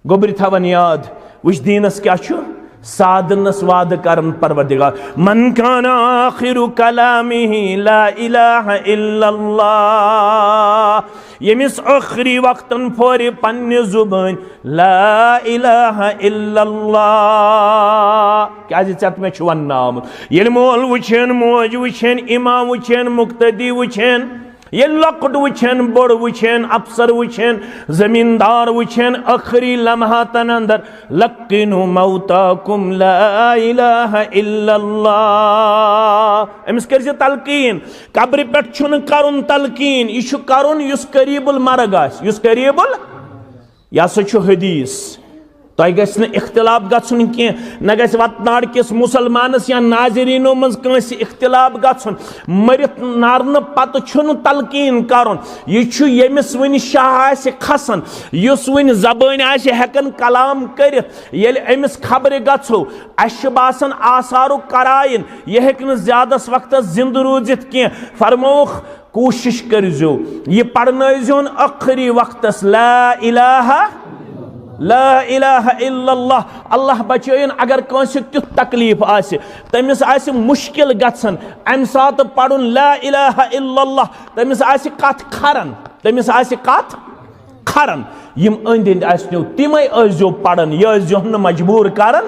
گوٚبرِ تھاوان یاد، وٕچھ دیٖنس کیٛاہ چھُ؟ سادنس وعدٕ کران پروردگار، من کان آخر کلامہ لا الہ الا اللہ، ییٚمِس ٲخری وقتن پھورِ پننہِ زُبٲنۍ لا الہ الا اللہ۔ کیٛازِ ژےٚ تہٕ مےٚ چھُ وننہٕ آمُت، ییٚلہِ مول وٕچھن، موج وٕچھن، امام وٕچھن، مقتدی وٕچھن، ییٚلہِ لۄکُٹ وٕچھن، بوٚڑ وٕچھن، افسر وٕچھن، زمیٖندار وٕچھن، ٲخری لمحاتن اندر، لقنوا موتاکم لا الہ الا اللہ۔ أمِس کٔرۍ زِ تلقین۔ قبرِ پٮ۪ٹھ چھُنہٕ کرُن تلقین، یہِ چھُ کرُن یُس قریب المرگ آسہِ، یُس قریب ال-، یہِ ہسا چھُ حدیث۔ تۄہہِ گژھِ نہٕ اختلاف گژھُن کینٛہہ، نہ گژھِ وتناڑ کِس مسلمانس یا ناظریٖنو منٛز کٲنٛسہِ اختلاف گژھُن۔ مٔرِتھ نرنہٕ پتہٕ چھُنہٕ تلقین کرُن۔ یہِ چھُ ییٚمِس وٕنہِ شاہ آسہِ کھسان، یُس وٕنہِ زبٲنۍ آسہِ ہٮ۪کان کلام کٔرِتھ۔ ییٚلہِ أمِس خبرِ گژھو، اسہِ چھُ باسان آثارُک قرائن، یہِ ہیٚکہِ نہٕ زیادس وقتس زندٕ روٗزِتھ کینٛہہ۔ فرمووُکھ، کوٗشِش کٔرۍزیو، یہِ پرنٲوزیون ٲخری وقتس لا الہ، لا الہ الا اللہ۔ اللہ بچٲیِن، اگر کٲنٛسہِ تیُتھ تکلیف آسہِ، تٔمِس آسہِ مشکل گژھان، امہِ ساتہٕ پرُن لا الہ الا اللہ، تٔمِس آسہِ کتھ کھران، تٔمِس آسہِ کتھ کھران۔ یِم أنٛدۍ أنٛدۍ آسنو، تِمے ٲسۍزیو پران، یہِ ٲسۍزیو نہٕ مجبوٗر کران۔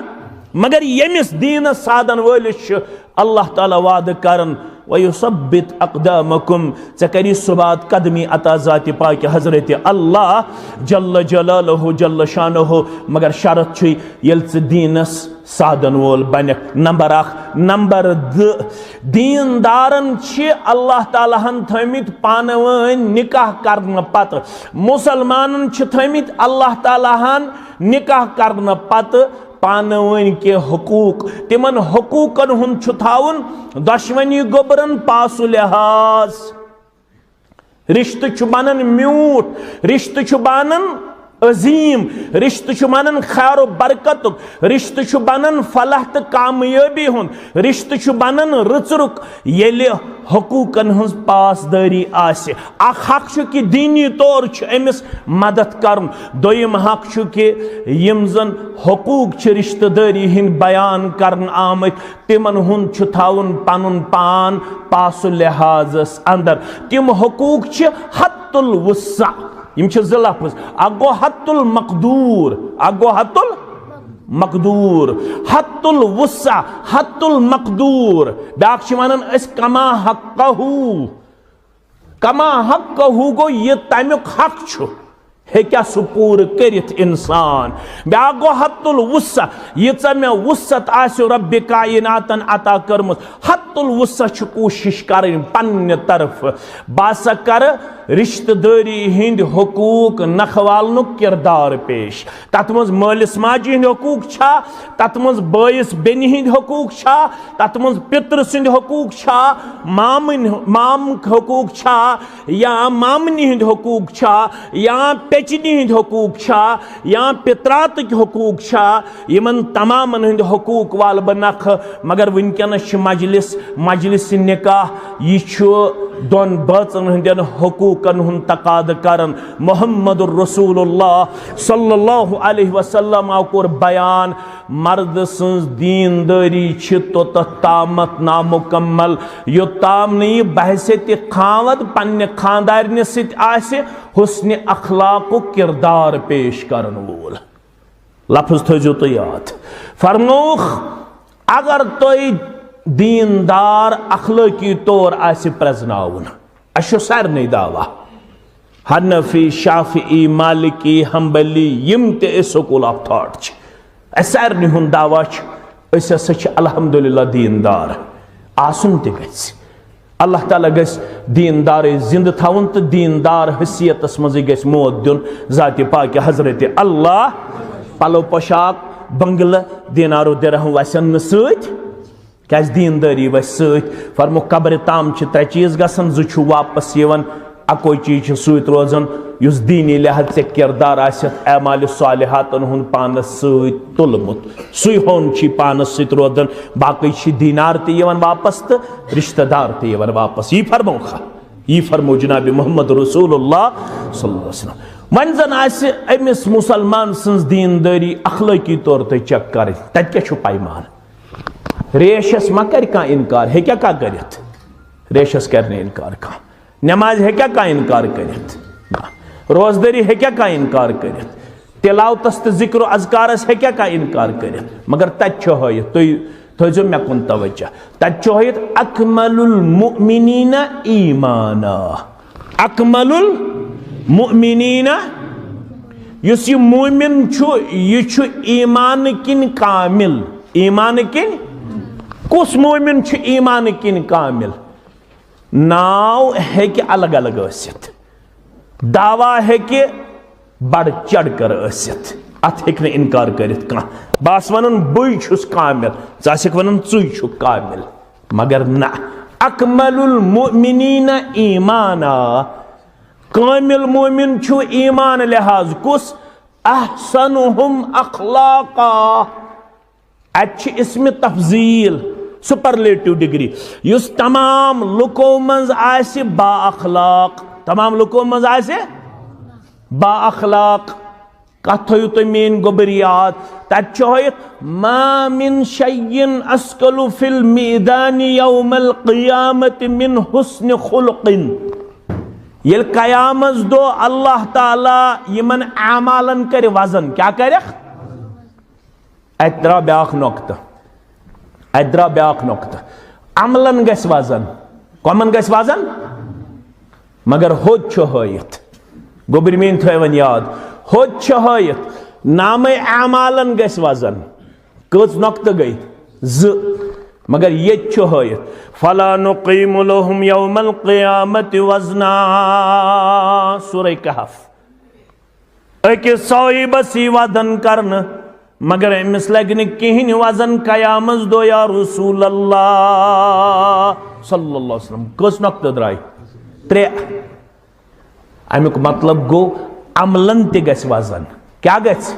مگر ییٚمِس دیٖنس سادن وٲلِس چھُ اللہ تعالیٰ وعدٕ کران، وَيُثَبِّتْ أَقْدَامَكُمْ، ژےٚ کری ثبات قدمی عطا ذاتِ پاکہِ حضرت اللہ جل جلالہ جل شانہ۔ مگر شرط چھُے، ییٚلہِ ژٕ دیٖنس سادن وول بنکھ، نمبر اکھ۔ نمبر دٕ، دیٖندارن چھِ اللہ تعالیٰ ہن تھٲومٕتۍ پانہٕ وٲنۍ نکاح کرنہٕ پتہٕ، مسلمانن چھِ تھٲومٕتۍ اللہ تعالیٰ ہن نکاح کرنہٕ پتہٕ پانہٕ وٲنۍ کینٛہہ حقوٗق۔ تِمن حقوٗقن ہُنٛد چھُ تھاوُن دۄشوٕنی گوٚبرن پاس و لحاظ۔ رشتہٕ چھُ بنان میوٗٹھ، رشتہٕ چھُ بنان عظیٖم، رشتہٕ چھُ بنان خیر و برکتُک، رشتہٕ چھُ بنان فلاح تہٕ کامیٲبی ہُنٛد، رشتہٕ چھُ بنان رٕژرُک، ییٚلہِ حقوٗقن ہٕنٛز پاسدٲری آسہِ۔ اکھ حق چھُ کہِ دیٖنی طور چھُ أمِس مدد کرُن، دوٚیِم حق چھُ کہِ یِم زن حقوٗق چھِ رشتہٕ دٲری ہٕنٛدۍ بیان کرنہٕ آمٕتۍ، تِمن ہُنٛد چھُ تھاوُن پنُن پان پاس و لحاظس اندر۔ تِم حقوٗق چھِ حت الوسع۔ یِم چھِ زٕ لفظ، اکھ گوٚو حت المقدور، اکھ گوٚو حت المقدور، حت الوسع، حت المقدور۔ بیٛاکھ چھِ ونان أسۍ کما حقہ، کما حقہ گوٚو یہِ تمیُک حق چھُ، ہیٚکیٛاہ سُہ پوٗرٕ کٔرِتھ انسان۔ بیٛاکھ گوٚو حت الوسع، ییٖژاہ مےٚ وسعت آسہِ رۄبِ کائناتن عطا کٔرمٕژ۔ حت الوسع چھُ کوٗشِش کرٕنۍ پننہِ طرفہٕ، بہٕ ہسا کرٕ رشتہٕ دٲری ہٕنٛدۍ حقوٗق نکھوالنُک کردار پیش۔ تتھ منٛز مٲلِس ماجہِ ہٕنٛدۍ حقوٗق چھا؟ تتھ منٛز بٲیِس بیٚنہِ ہٕنٛدۍ حقوٗق چھا؟ تتھ منٛز پِترٕ سٕنٛدۍ حقوٗق چھا؟ مامٕنۍ، مامٕکۍ حقوٗق چھا؟ یا مامنہِ ہٕنٛدۍ حقوٗق چھا؟ یا پیٚچنہِ ہٕنٛدۍ حقوٗق چھا؟ یا پِتراتٕکۍ حقوٗق چھا؟ یِمن تمامن ہٕنٛدۍ حقوٗق والہٕ بہٕ نکھٕ۔ مگر وٕنکیٚنس چھِ مجلس، مجلس نکاح، یہِ چھُ دۄن بٲژن ہٕنٛدٮ۪ن حقوٗقن ہُنٛد تقاضہٕ کران۔ محمد رسول اللہ صلی اللہ علیہ وسلم آو کوٚر بیان، مرد سٕنٛز دیٖندٲری چھِ توٚتتھ تامتھ نامُکمل، یوٚت تام نہٕ یہِ بحیثیت خاوند پننہِ خاندارنہِ سۭتۍ آسہِ حسن اخلاقُک کردار پیش کرن وول۔ لفظ تھٲیزیو تُہۍ یاد۔ فرمووُکھ، اگر تُہۍ دیٖندار اخلٲقی طور آسہِ پرٛزناوُن، اَسہِ چھُ سارنٕے دعویٰ، حنفی، شافعی، مالکی، حنبلی، یِم تہِ أسۍ school of thought چھِ، اَسہِ سارنٕے ہُنٛد دعویٰ چھُ، أسۍ ہسا چھِ الحمدللہ دیٖندار۔ آسُن تہِ گژھِ۔ اللہ تعالیٰ گژھِ دیٖندارٕے زِندٕ تھاوُن تہٕ دیٖندار حیثیتس منٛزٕے گژھِ موت دیُن ذاتِ پاکہِ حضرت اللہ۔ پلو پوشاک بنگلہٕ، دینار و درہم وسن نہٕ سۭتۍ، کیازِ دیندٲری وسہِ سۭتۍ۔ فرمو، قبرِ تام چھِ ترٛےٚ چیٖز گژھان، زٕ چھُ واپس یِوان، اکوے چیٖز چھُ سۭتۍ روزان، یُس دیٖنی لحاظ ژےٚ کردار آسٮ۪تھ اعمالِ صالحاتن ہُنٛد پانس سۭتۍ تُلمُت، سُے ہون چھُے پانس سۭتۍ روزان۔ باقٕے چھِ دینار تہِ یِوان واپس تہٕ رشتہٕ دار تہِ یِوان واپس۔ یی فرموکھا، یی فرمو جناب محمد رسول اللہ صلی اللہ علیہ وسلم۔ وۄنۍ زن آسہِ أمِس مسلمان سٕنٛز دیندٲری اخلٲقی طور تہِ چیک کرٕنۍ، تتہِ کیٛاہ چھُ پیمانہٕ؟ ریشس ما کرِ کانٛہہ انکار؟ ہیٚکیٛاہ کانٛہہ کٔرِتھ؟ ریشس کرِ نہٕ انکار کانٛہہ۔ نماز ہیٚکیٛاہ کانٛہہ انکار کٔرِتھ؟ نہ۔ روزدٲری ہیٚکیٛاہ کانٛہہ انکار کٔرِتھ؟ تلاوتس تہٕ ذکر و اذکارس ہیٚکیٛاہ کانٛہہ انکار کٔرِتھ؟ مگر تتہِ چھُ ہٲیِتھ، تُہۍ تھٲیزیو مےٚ کُن توجہ، تتہِ چھُ ہٲیِتھ اکمل المؤمنین ایمانا۔ اکمل المؤمنین، یُس یہِ مومن چھُ، یہِ چھُ ایمان کِنۍ کامل۔ ایمان کِنۍ؟ کُس مومن چھُ ایمان کِنۍ کامل؟ ناو ہیٚکہِ الگ الگ ٲسِتھ، دعویٰ ہیٚکہِ بڑ چڑھ کر ٲسِتھ، اتھ ہیٚکہِ نہٕ انکار کٔرِتھ کانٛہہ۔ بہٕ آسہٕ ونان، بٕے چھُس کامل، ژٕ آسکھ ونان، ژٕے چھُکھ کامل، مگر نہ۔ اکمل المؤمنین ایمانا، کامل مومن چھُ ایمان لحاظ کُس؟ احسنہم اخلاقا۔ اتہِ چھِ اسم تفضیل، سپرلیٹو ڈگری، یُس تمام لُکو منٛز آسہِ با اخلاق، تمام لُکو منٛز آسہِ با اخلاق۔ کتھ تھٲیِو تُہۍ میٲنۍ گوٚبٕر یاد، تتہِ چھُ ہٲیِتھ، ما من شیء اثقل فی المیزان یوم القیامۃ من حسن خلق۔ ییٚلہِ قیامت دۄہ اللہ تعالیٰ یِمن اعمالن کرِ وزن، کیٛاہ کرٮ۪کھ؟ اتہِ درٛاو بیٛاکھ نۄقطہٕ۔ اتہِ درٛاو بیٛاکھ نۄقطہٕ۔ عملن گژھِ وزن۔ کمن گژھِ وزن؟ مگر ہوٚت چھُ ہٲیِتھ۔ گوٚبٕرۍ میٲنۍ تھٲے وۄنۍ یاد۔ ہوٚت چھُ ہٲیِتھ۔ نامے اعمالن گژھِ وزن۔ کٔژ نۄقطہٕ گٔے؟ زٕ۔ مگر ییٚتہِ چھُ ہٲیِتھ، فلا نقیم لهم یوم القیامۃ وزنا۔ سورہ کہف۔ أکِس صاحبس یی وزن کرنہٕ، مگر أمِس لگہِ نہٕ کِہینۍ وزن قیامس دۄہ، یا رسول اللہ صلی اللہ علیہ وسلم۔ کٔژ نۄقطہٕ درٛاے؟ ترٛےٚ۔ امیُک مطلب گوٚو، عملن تہِ گژھِ وزن۔ کیٛاہ گژھِ؟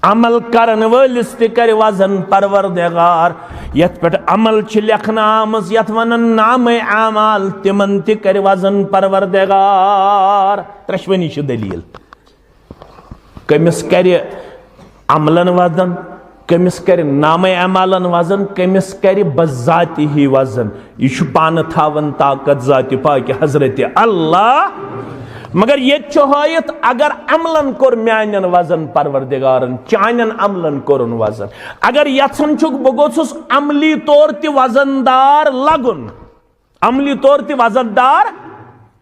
عمل کرن وٲلِس تہِ کرِ وزن پروردگار۔ یتھ پٮ۪ٹھ عمل چھِ لیکھنہٕ آمٕژ، یتھ ونان نامے اعمال، تِمن تہِ کرِ وزن پروردگار۔ ترٛٮ۪شوٕنی چھِ دلیل۔ کٔمِس کرِ عملن وزن، کٔمِس کرِ نامہ اعمالن وزن، کٔمِس کرِ بذاتہِ وزن؟ یہِ چھُ پانہٕ تھاوان طاقت ذاتِ پاکہِ حضرت اللہ۔ مگر ییٚتہِ چھُ ہٲیِتھ، اگر عملن کوٚر میانٮ۪ن وزن پروردگارن، چانٮ۪ن عملن کوٚرُن وزن۔ اگر یژھان چھُکھ بہٕ گوٚژھُس عملی طور تہِ وزن دار لگُن، عملی طور تہِ وزن دار،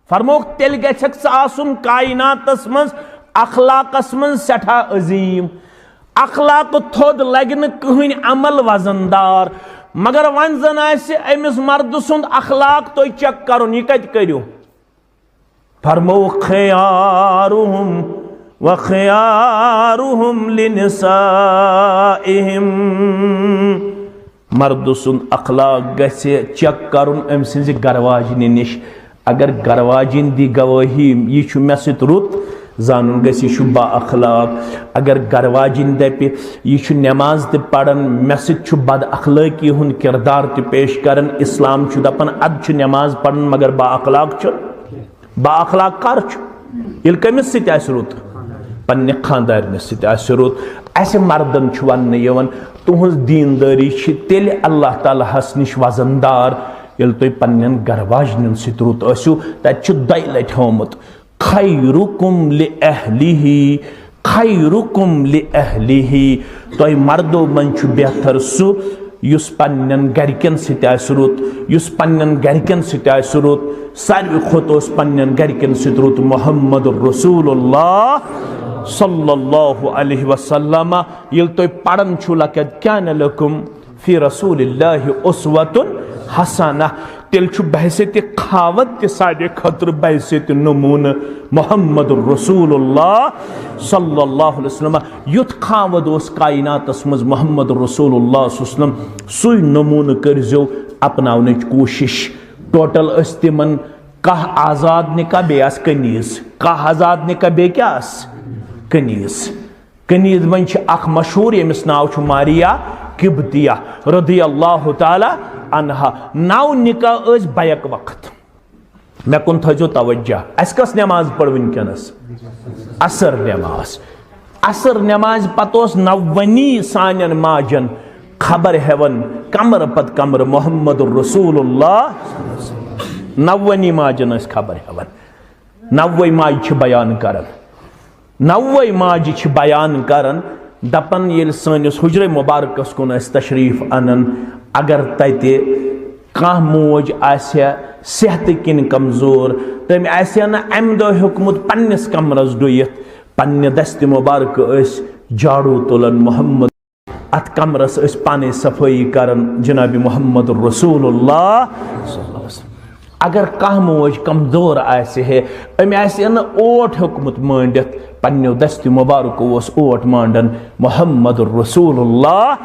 فرمووُکھ، تیٚلہِ گژھکھ ژٕ آسُن کائناتس منٛز اخلاقس منٛز سٮ۪ٹھاہ عظیٖم۔ اخلاق تھوٚد لگہِ نہٕ کٕہٕنۍ عمل وزن دار۔ مگر وۄنۍ زن آسہِ أمِس مردٕ سُنٛد اخلاق تُہۍ چیک کرُن، یہِ کتہِ کٔرِو؟ فرمووُکھ، خیارہم و خیارہم لنسائہم۔ مردٕ سُنٛد اخلاق گژھِ چیک کرُن أمۍ سٕنٛزِ گرٕ واجنہِ نِش۔ اگر گرٕ واجِنۍ دی گوٲہی، یہِ چھُ مےٚ سۭتۍ رُت، زانُن گژھِ، یہِ چھُ با اخلاق۔ اگر گرٕ واجِنۍ دپہِ، یہِ چھُ نماز تہِ پران، مےٚ سۭتۍ چھُ بد اخلٲقی ہُنٛد کردار تہِ پیش کران، اسلام چھُ دپان، ادٕ چھُ نماز پران مگر با اخلاق چھُ۔ با اخلاق کر چھُ؟ ییٚلہِ کٔمِس سۭتۍ آسہِ رُت؟ پننہِ خاندارنِس سۭتۍ آسہِ رُت۔ اسہِ مردن چھُ وننہٕ یِوان، تُہنٛز دیندٲری چھِ تیٚلہِ اللہ تعالیٰ ہس نِش وزن دار، ییٚلہِ تُہۍ پننٮ۪ن گرٕ واجنٮ۪ن سۭتۍ رُت ٲسِو۔ تتہِ چھُ دۄیہِ لٹہِ ہومُت، خیرکم لأہلہ، خیرکم لأہلہ، تۄہہِ مردو منٛز چھُ بہتر سُہ یُس پننٮ۪ن گرِکٮ۪ن سۭتۍ آسہِ رُت، یُس پننٮ۪ن گرِکٮ۪ن سۭتۍ آسہِ رُت۔ ساروی کھۄتہٕ اوس پننٮ۪ن گرِکٮ۪ن سۭتۍ رُت محمد رسول اللہ صلی اللہ علیہ وسلم۔ ییٚلہِ تُہۍ پران چھِو، لقد کان لکم فی رسول اللہ اسوۃ حسنہ، تیٚلہِ چھُ بحیثیت خاوند تہِ سانہِ خٲطرٕ بحیثیت نموٗنہٕ محمد رسول اللہ صلی اللہ علیہ وسلم۔ یُتھ خاوند اوس کائناتس منٛز محمد رسول اللہ صلی اللہ علیہ وسلم، سُے نموٗنہٕ کٔرۍزیو اپناونٕچ کوٗشش۔ ٹوٹل ٲسۍ تِمن کاہ آزاد نکاح، بیٚیہِ آسہٕ کنیز۔ کاہ آزاد نکاح، بیٚیہِ کیٛاہ آسہٕ؟ کنیز۔ کنیز منٛز چھِ اکھ مشہوٗر، ییٚمِس ناو چھُ ماریا قبطیہ رضی اللہ تعالیٰ عنہا۔ نو نکاح ٲسۍ بیک وقت۔ مےٚ کُن تھٲیزیو توجہ، اَسہِ کۄس نٮ۪ماز پٔر وٕنکیٚنَس؟ عصر نٮ۪ماز۔ عصر نٮ۪مازِ پتہٕ اوس نوونی سانٮ۪ن ماجن خبر ہٮ۪وان، کمرٕ پتہٕ کمرٕ محمد رسول اللہ۔ نوونی ماجن ٲسۍ خبر ہٮ۪وان۔ نوے ماجہِ چھِ بیان کران۔ نوے ماجہِ چھِ بیان کران، دپان، ییٚلہِ سٲنِس حجرے مبارکس کُن ٲسۍ تشریف انان، اگر تتہِ کانٛہہ موج آسہِ ہا صحتہٕ کِنۍ کمزور، تٔمۍ آسہِ ہا نہٕ امہِ دۄہ ہیوٚکمُت پننِس کمرس ڈُیِتھ، پننہِ دستِ مبارکہٕ ٲسۍ جاڑو تُلان محمد۔ اتھ کمرس ٲسۍ پانے صفٲیی کران جناب محمد رسول اللہ۔ اگر کانٛہہ موج کمزور آسہِ ہے، أمۍ آسہِ ہے نہٕ اوٹ ہیوٚکمُت مٲنڈِتھ، پننیو دستیو مبارکو اوس اوٹ مانڈان محمد رسول اللہ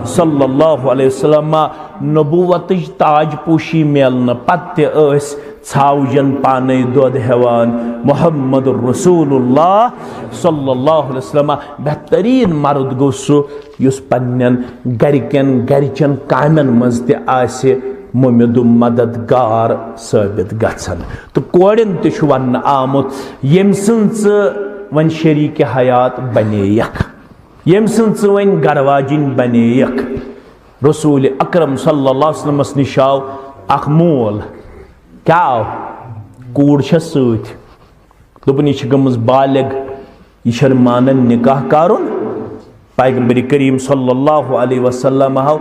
صلی اللہ علیہ وسلم۔ نبوتٕچ تاج پوشی میلنہٕ پتہٕ تہِ ٲسۍ ژھاوجن پانے دۄد ہٮ۪وان۔ محمد رسول اللہ صلی اللہ علیہ وسلم بہترین مرد گوٚو سُہ، یُس پننٮ۪ن گرِکٮ۪ن گرِچٮ۪ن کامٮ۪ن منٛز تہِ آسہِ مُمِد و مددگار ثٲبت گژھان۔ تہٕ کورٮ۪ن تہِ چھُ وننہٕ آمُت، ییٚمۍ سٕنٛز ژٕ وۄنۍ شریٖک حیات بنییکھ، ییٚمۍ سٕنٛز ژٕ وۄنۍ گرواجِنۍ بنییکھ۔ رسول اکرم صلی اللہ علیہ وسلمس نِش آو اکھ مول، کیٛاہ آو؟ کوٗر چھس سۭتۍ۔ دوٚپُن، یہِ چھِ گٔمٕژ بالغ، یہِ چھَنہٕ مانان نکاح کرُن۔ پیغمبر کریم صلی اللہ علیہ وسلم آو،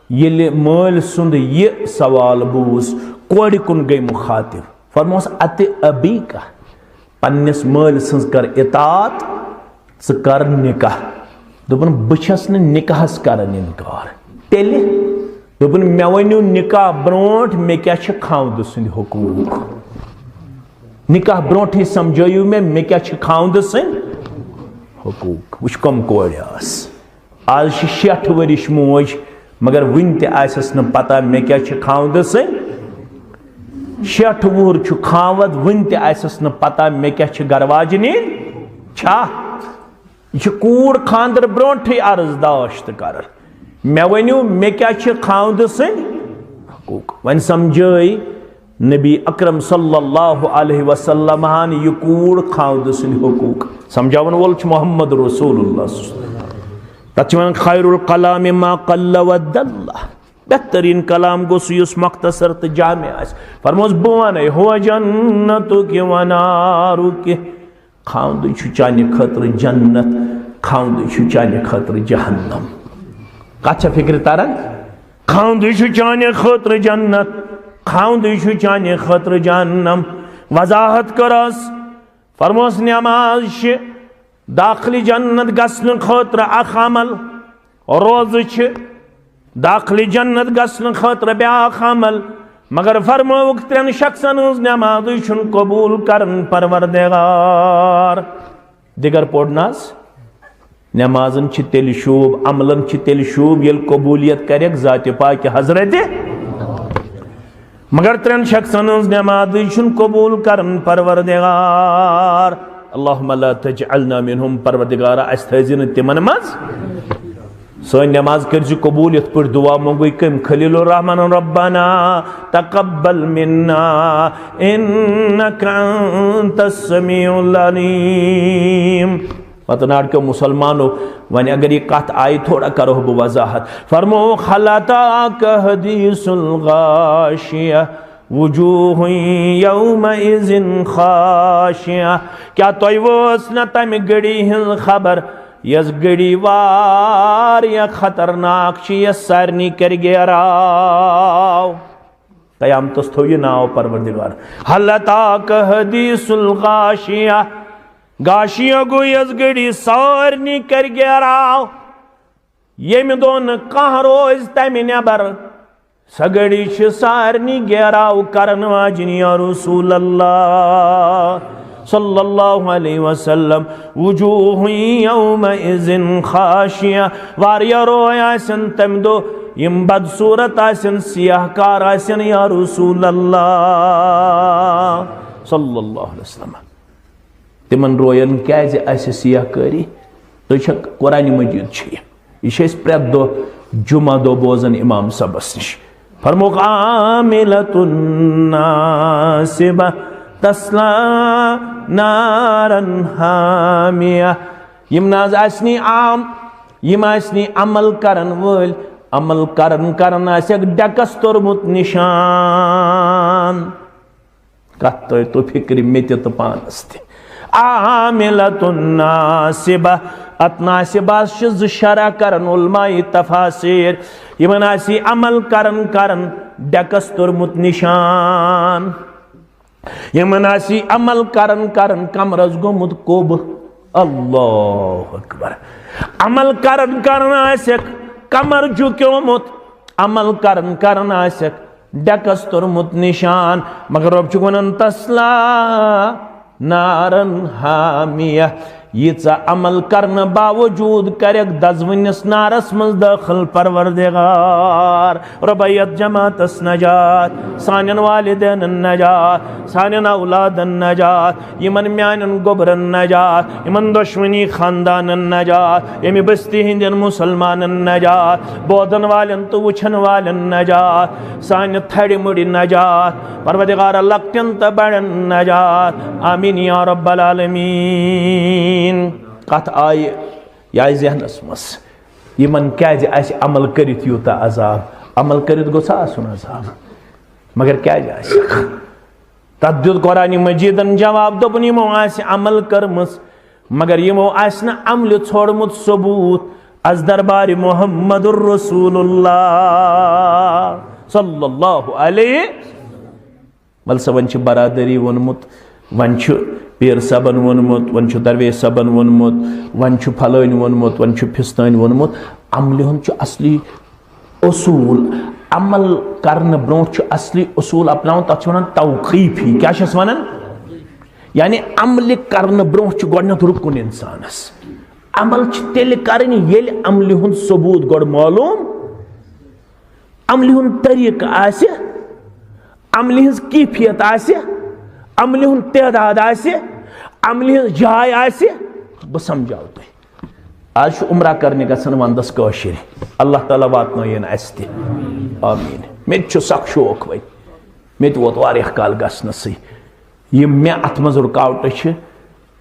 ییٚلہِ مٲلۍ سُنٛد یہِ سوال بوٗز، کورِ کُن گٔے مخاطب۔ فرموس، اتہِ ابی کا، پننِس مٲلۍ سٕنٛز کر اطاعت، ژٕ کر نکاح۔ دوٚپُن، بہٕ چھَس نہٕ نکاحس کران انکار۔ تیٚلہِ؟ دوٚپُن، مےٚ ؤنِو نکاح برونٛٹھ، مےٚ کیٛاہ چھِ خاوندٕ سٕنٛدۍ حقوٗق؟ نکاح برونٛٹھٕے سمجھٲیِو مےٚ، مےٚ کیٛاہ چھِ خاوندٕ سٕنٛدۍ حقوٗق؟ وٕچھ، کۄم کورِ آس۔ آز چھِ شیٹھ ؤرِش موج، مگر وٕنہِ تہِ آسٮ۪س نہٕ پتہ مےٚ کیٛاہ چھِ خاوندٕ سٕنٛدۍ۔ شیٹھ وُہُر چھُ خاوند، وٕنہِ تہِ آسٮ۪س نہٕ پتہ مےٚ کیٛاہ چھِ گرواجنہِ۔ چھا؟ یہِ چھِ کوٗر خانٛدر برونٛٹھٕے عرض داشت کران، مےٚ ؤنِو، مےٚ کیٛاہ چھِ خاوندٕ سٕنٛدۍ حقوٗق؟ وۄنۍ سمجھٲے نبی اکرم صلی اللہ علیہ وسلم ہن یہِ کوٗر خاوندٕ سٕنٛدۍ حقوٗق۔ سمجھاون وول چھُ محمد رسول اللہ صلی اللہ علیہ وسلم۔ تتھ چھِ ونان خیر الکلام ما قل و دل۔ بہترین کلام گوٚو سُہ یُس مختصر تہٕ جامع آسہِ۔ فرموس، بہٕ ونے، ہو جنتُک و نارُک، خاوندٕے چھُ چانہِ خٲطرٕ جنت، خاوندٕے چھُ چانہِ خٲطرٕ جہنم۔ کتھ چھےٚ فکرِ تران؟ خاوندٕے چھُ چانہِ خٲطرٕ جنت، خاوندٕے چھُ چانہِ خٲطرٕ جہنم۔ وضاحت کٔرٕس، فرموس، نماز چھِ داخلِ جنت گژھنہٕ خٲطرٕ اکھ عمل، روزٕ چھِ داخلِ جنت گژھنہٕ خٲطرٕ بیاکھ عمل، مگر فرمٲوُکھ، ترٛٮ۪ن شخصن ہٕنٛز نمازٕے چھُنہٕ قبوٗل کران پروردگار۔ دِگر پوٚر نہ حظ؟ نمازن چھِ تیٚلہِ شوٗب، عملن چھِ تیٚلہِ شوٗب، ییٚلہِ قبوٗلیت کرٮ۪کھ ذاتِ پاکہِ حضرتِ۔ مگر ترٛٮ۪ن شخصن ہٕنٛز نمازٕے چھُنہٕ قبوٗل کران پروردگار۔ اللہم لا تجعلنا منہم، پروردگارا، اَسہِ تھٲوزِ نہٕ تِمن منٛز۔ سٲنۍ نماز کٔرزِ قبوٗل، یِتھ پٲٹھۍ دعا منٛگوٕے کٔمۍ خلیل الرحمن، ربنا تقبل منا انک انت السمیع العلیم۔ پتہٕ ناٹکیو مسلمانو، وۄنۍ اگر یہِ کتھ آیہِ، تھوڑا کرو بہٕ وضاحت۔ فرمووُکھ، ہل اتاک حدیث الغاشیہ، وجوہ یومئذ خاشعہ۔ کیا تۄہہِ وٲژ نہ تمہِ گھڑی ہٕنٛز خبر، یۄس گھڑی واریاہ خطرناک چھِ، یۄس سارنٕے کرِ گیراو؟ قیامتس تھوو یہِ ناو پروردگار۔ ہل اتاک حدیث الغاشیہ۔ غاشیہ گوٚو یۄس گھڑی سارنٕے کرِ گیراو۔ ییٚمہِ دۄہ نہٕ کانٛہہ روزِ تمہِ نٮ۪بر۔ سۄ گھڑی چھِ سارنٕے گیراو کرن واجِنۍ یا رسول اللہ صلی اللہ علیہ وسلم۔ وجوہ یومئذ خاشعہ، واریاہ روے آسن تمہِ دۄہ، یِم بدصورت آسن، سیاہ کار آسن یا رسول اللہ صلی اللہ علیہ وسلم۔ تِمن روین کیازِ آسہِ سیاہ کٲری؟ تُہۍ چھا، قرآن مجید چھُ یہِ۔ یہِ چھِ أسۍ پرٛٮ۪تھ دۄہ جمعہ دۄہ بوزان امام صٲبس نِش۔ فرمووُکھ، عاملة ناصبہ تصلی نارا حامیہ۔ یِم نہ حظ آسنی عام، یِم آسنی عمل کرن وٲلۍ، عمل کرن کرن آسٮ۪کھ ڈٮ۪کس توٚرمُت نشان۔ کتھ تۄہہِ تو فکرِ مےٚ تہِ تہٕ پانس تہِ۔ عاملة ناصبہ، اتھ ناصبہ چھِ زٕ شرح کران علماء تفاسیر۔ یِمن آسہِ عمل کران کران ڈٮ۪کس توٚرمُت نشان۔ یِمن آسہِ عمل کران کران کمرس گوٚمُت کوٚب۔ اللہ اکبر۔ عمل کران کران آسٮ۪کھ کمر جُکیومُت، عمل کران کران آسٮ۪کھ ڈیکس توٚرمُت نشان، مگر رۄب چھُ ونان، تصلی نارا حامیہ، ییٖژاہ عمل کرنہٕ باوجود کرٮ۪کھ دزوٕنِس نارس منٛز دٲخل۔ پروردگار، رۄبا یتھ جماعتس نجات، سانٮ۪ن والدینن نجات، سانٮ۪ن اولادن نجات، یِمن میانٮ۪ن گوٚبرن نجات، یِمن دۄشوٕنی خاندانن نجات، ییٚمہِ بستی ہٕنٛدٮ۪ن مُسلمانن نجات، بوزن والٮ۪ن تہٕ وٕچھن والٮ۪ن نجات، سانہِ تھرِ مُرِ نجات، پروردگارا لۄکٹٮ۪ن تہٕ بڑٮ۪ن نجات۔ آمین یا رب العالمین۔ کتھ آیہِ، یہِ آیہِ ذہنس منٛز، یِمن کیازِ آسہِ عمل کٔرِتھ یوٗتاہ عذاب؟ عمل کٔرِتھ گوٚژھا آسُن عذاب؟ مگر کیازِ آسہِ؟ تتھ دیُت قرآن مجیدن جواب، دوٚپُن، یِمو آسہِ عمل کٔرمٕژ، مگر یِمو آسہِ نہٕ عملہِ ژھوڑمُت ثبوت از دربارِ محمد رسول اللہ صلی اللہ علیہ۔ ول سا، وۄنۍ چھِ برادری ووٚنمُت، وۄنۍ چھُ پیٖر صٲبن ووٚنمُت، وۄنۍ چھُ درویش صٲبن ووٚنمُت، وۄنۍ چھُ پھلٲنۍ ووٚنمُت، وۄنۍ چھُ فستٲنۍ ووٚنمُت۔ عملہِ ہُنٛد چھُ اصلی اصوٗل، عمل کرنہٕ برونٛہہ چھُ اصلی اصوٗل اپناوُن، تتھ چھِ ونان توقیفی۔ کیٛاہ چھِس ونان؟ یعنی عملہِ کرنہٕ برونٛہہ چھُ گۄڈٕنیتھ رُکُن انسانس۔ عمل چھِ تیٚلہِ کرٕنۍ، ییٚلہِ عملہِ ہُنٛد ثبوت گۄڈٕ معلوم، عملہِ ہُنٛد طریٖقہٕ آسہِ، عملہِ ہٕنٛز کیفیت آسہِ، عملہِ ہُنٛد تعداد آسہِ، عملہِ ہٕنٛز جاے آسہِ۔ بہٕ سمجھاو تۄہہِ۔ آز چھُ عمرہ کرنہِ گژھان ونٛدس کٲشِرۍ۔ اللہ تعالیٰ واتنٲیِن اَسہِ تہِ۔ آمیٖن۔ مےٚ تہِ چھُ سخ شوق وۄنۍ۔ مےٚ تہِ ووت واریاہ کال گژھنَسٕے۔ یِم مےٚ اَتھ منٛز رُکاوٹہٕ چھِ،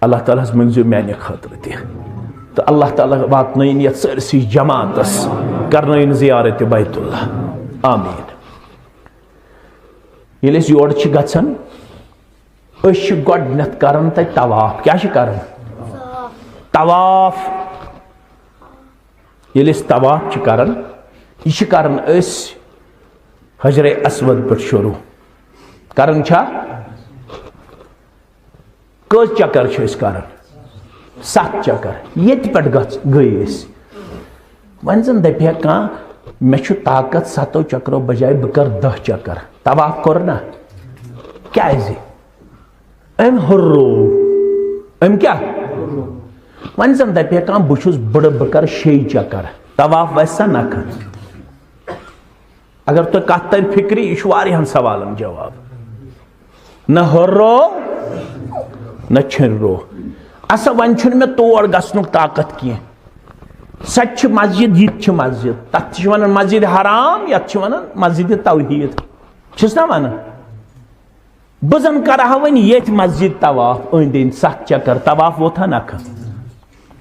اللہ تعالیٰ ہَس مٔنٛگزیو میٛانہِ خٲطرٕ تہِ۔ تہٕ اللہ تعالیٰ واتنٲیِن یَتھ سٲرسٕے جماعتَس، کرنٲیِن زیارت بیت اللہ۔ آمیٖن۔ ییٚلہِ أسۍ یورٕ چھِ گژھان، أسۍ چھِ گۄڈٕنٮ۪تھ کران تَتہِ طواف۔ کیٛاہ چھِ کران؟ طواف۔ ییٚلہِ أسۍ طواف چھِ کران، یہِ چھِ کران أسۍ حجر اسود پٮ۪ٹھ شروع۔ کران چھا؟ کٔژ چکر چھِ أسۍ کران؟ ستھ چکر۔ ییٚتہِ پٮ۪ٹھ گژھ-، گٔے أسۍ۔ وۄنۍ زن دپہِ ہا کانٛہہ، مےٚ چھُ طاقت ستو چکرو بجایہِ بہٕ کرٕ دَہ چکر۔ طواف کوٚر نا؟ کیازِ؟ أمۍ ہُرروو۔ أمۍ کیٛاہ؟ وۄنۍ زن دپہِ ہا کانٛہہ، بہٕ چھُس بٕڑٕ، بہٕ کرٕ شیٚیہِ چکر۔ طواف وسہِ سا نکھٕ؟ اگر تۄہہِ کتھ ترِ فکرِ، یہِ چھُ واریاہن سوالن جواب۔ نہ ہُرروو، نہ چھِنروو۔ اسا، وۄنۍ چھُنہٕ مےٚ تور گژھنُک طاقت کینٛہہ۔ سۄ تہِ چھِ مسجد، یہِ تہِ چھِ مسجد۔ تتھ تہِ چھِ ونان مسجد حرام، یتھ چھِ ونان مسجد توحید۔ چھِس نا ونان؟ بہٕ زن کرٕ ہا وۄنۍ ییٚتھۍ مسجد طواف أنٛدۍ أنٛدۍ ستھ چکر، طواف ووتھا نکھٕ؟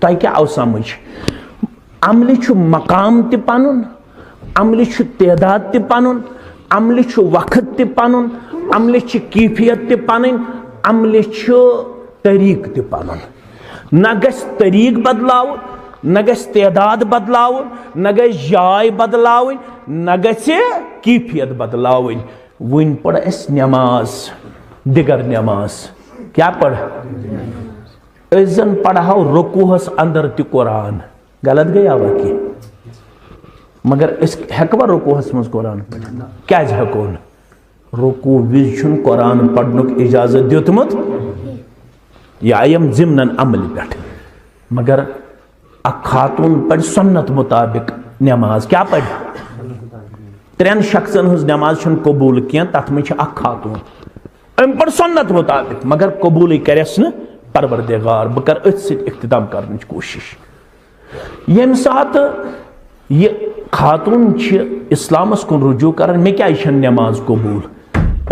تۄہہِ کیٛاہ آو سمجھ؟ عملہِ چھُ مقام تہِ پنُن، عملہِ چھُ تعداد تہِ پنُن، عملہِ چھُ وقت تہِ پنُن، عملہِ چھِ کیفیت تہِ پنٕنۍ، عملہِ چھُ طریٖقہٕ تہِ پنُن۔ نہ گژھِ طریٖقہٕ بدلاوُن، نہ گژھِ تعداد بدلاوُن، نہ گژھِ جاے بدلاوٕنۍ، نہ گژھِ کیفیت بدلاوٕنۍ۔ وۄنۍ پٔر اسہِ نماز، دِگر نماز۔ کیٛاہ پٔر؟ أسۍ زن پرہو رکوعس اندر تہِ قرآن۔ غلط گٔیاوا کینٛہہ؟ مگر أسۍ ہٮ۪کوا رکوعس منٛز قرآن پٔرِتھ؟ کیٛازِ ہٮ۪کو نہٕ؟ رکوع وِزِ چھُنہٕ قرآن پرنُک اجازت دیُتمُت۔ یہِ آیم ضمنن عملہِ پٮ۪ٹھ۔ مگر اکھ خاتون پرِ سنت مطابق نماز۔ کیٛاہ پرِ؟ ترٛٮ۪ن شخصن ہٕنٛز نماز چھنہٕ قبول کینٛہہ، تتھ منٛز چھِ اکھ خاتون۔ أمۍ پٔر سنت مطابق، مگر قبولٕے کرٮ۪س نہٕ پروردگار۔ بہٕ کرٕ أتھۍ سۭتۍ اختتام کرنٕچ کوٗشش۔ ییٚمہِ ساتہٕ یہِ خاتون چھِ اسلامس کُن رجوع کران، مےٚ کیازِ چھنہٕ نماز قبول؟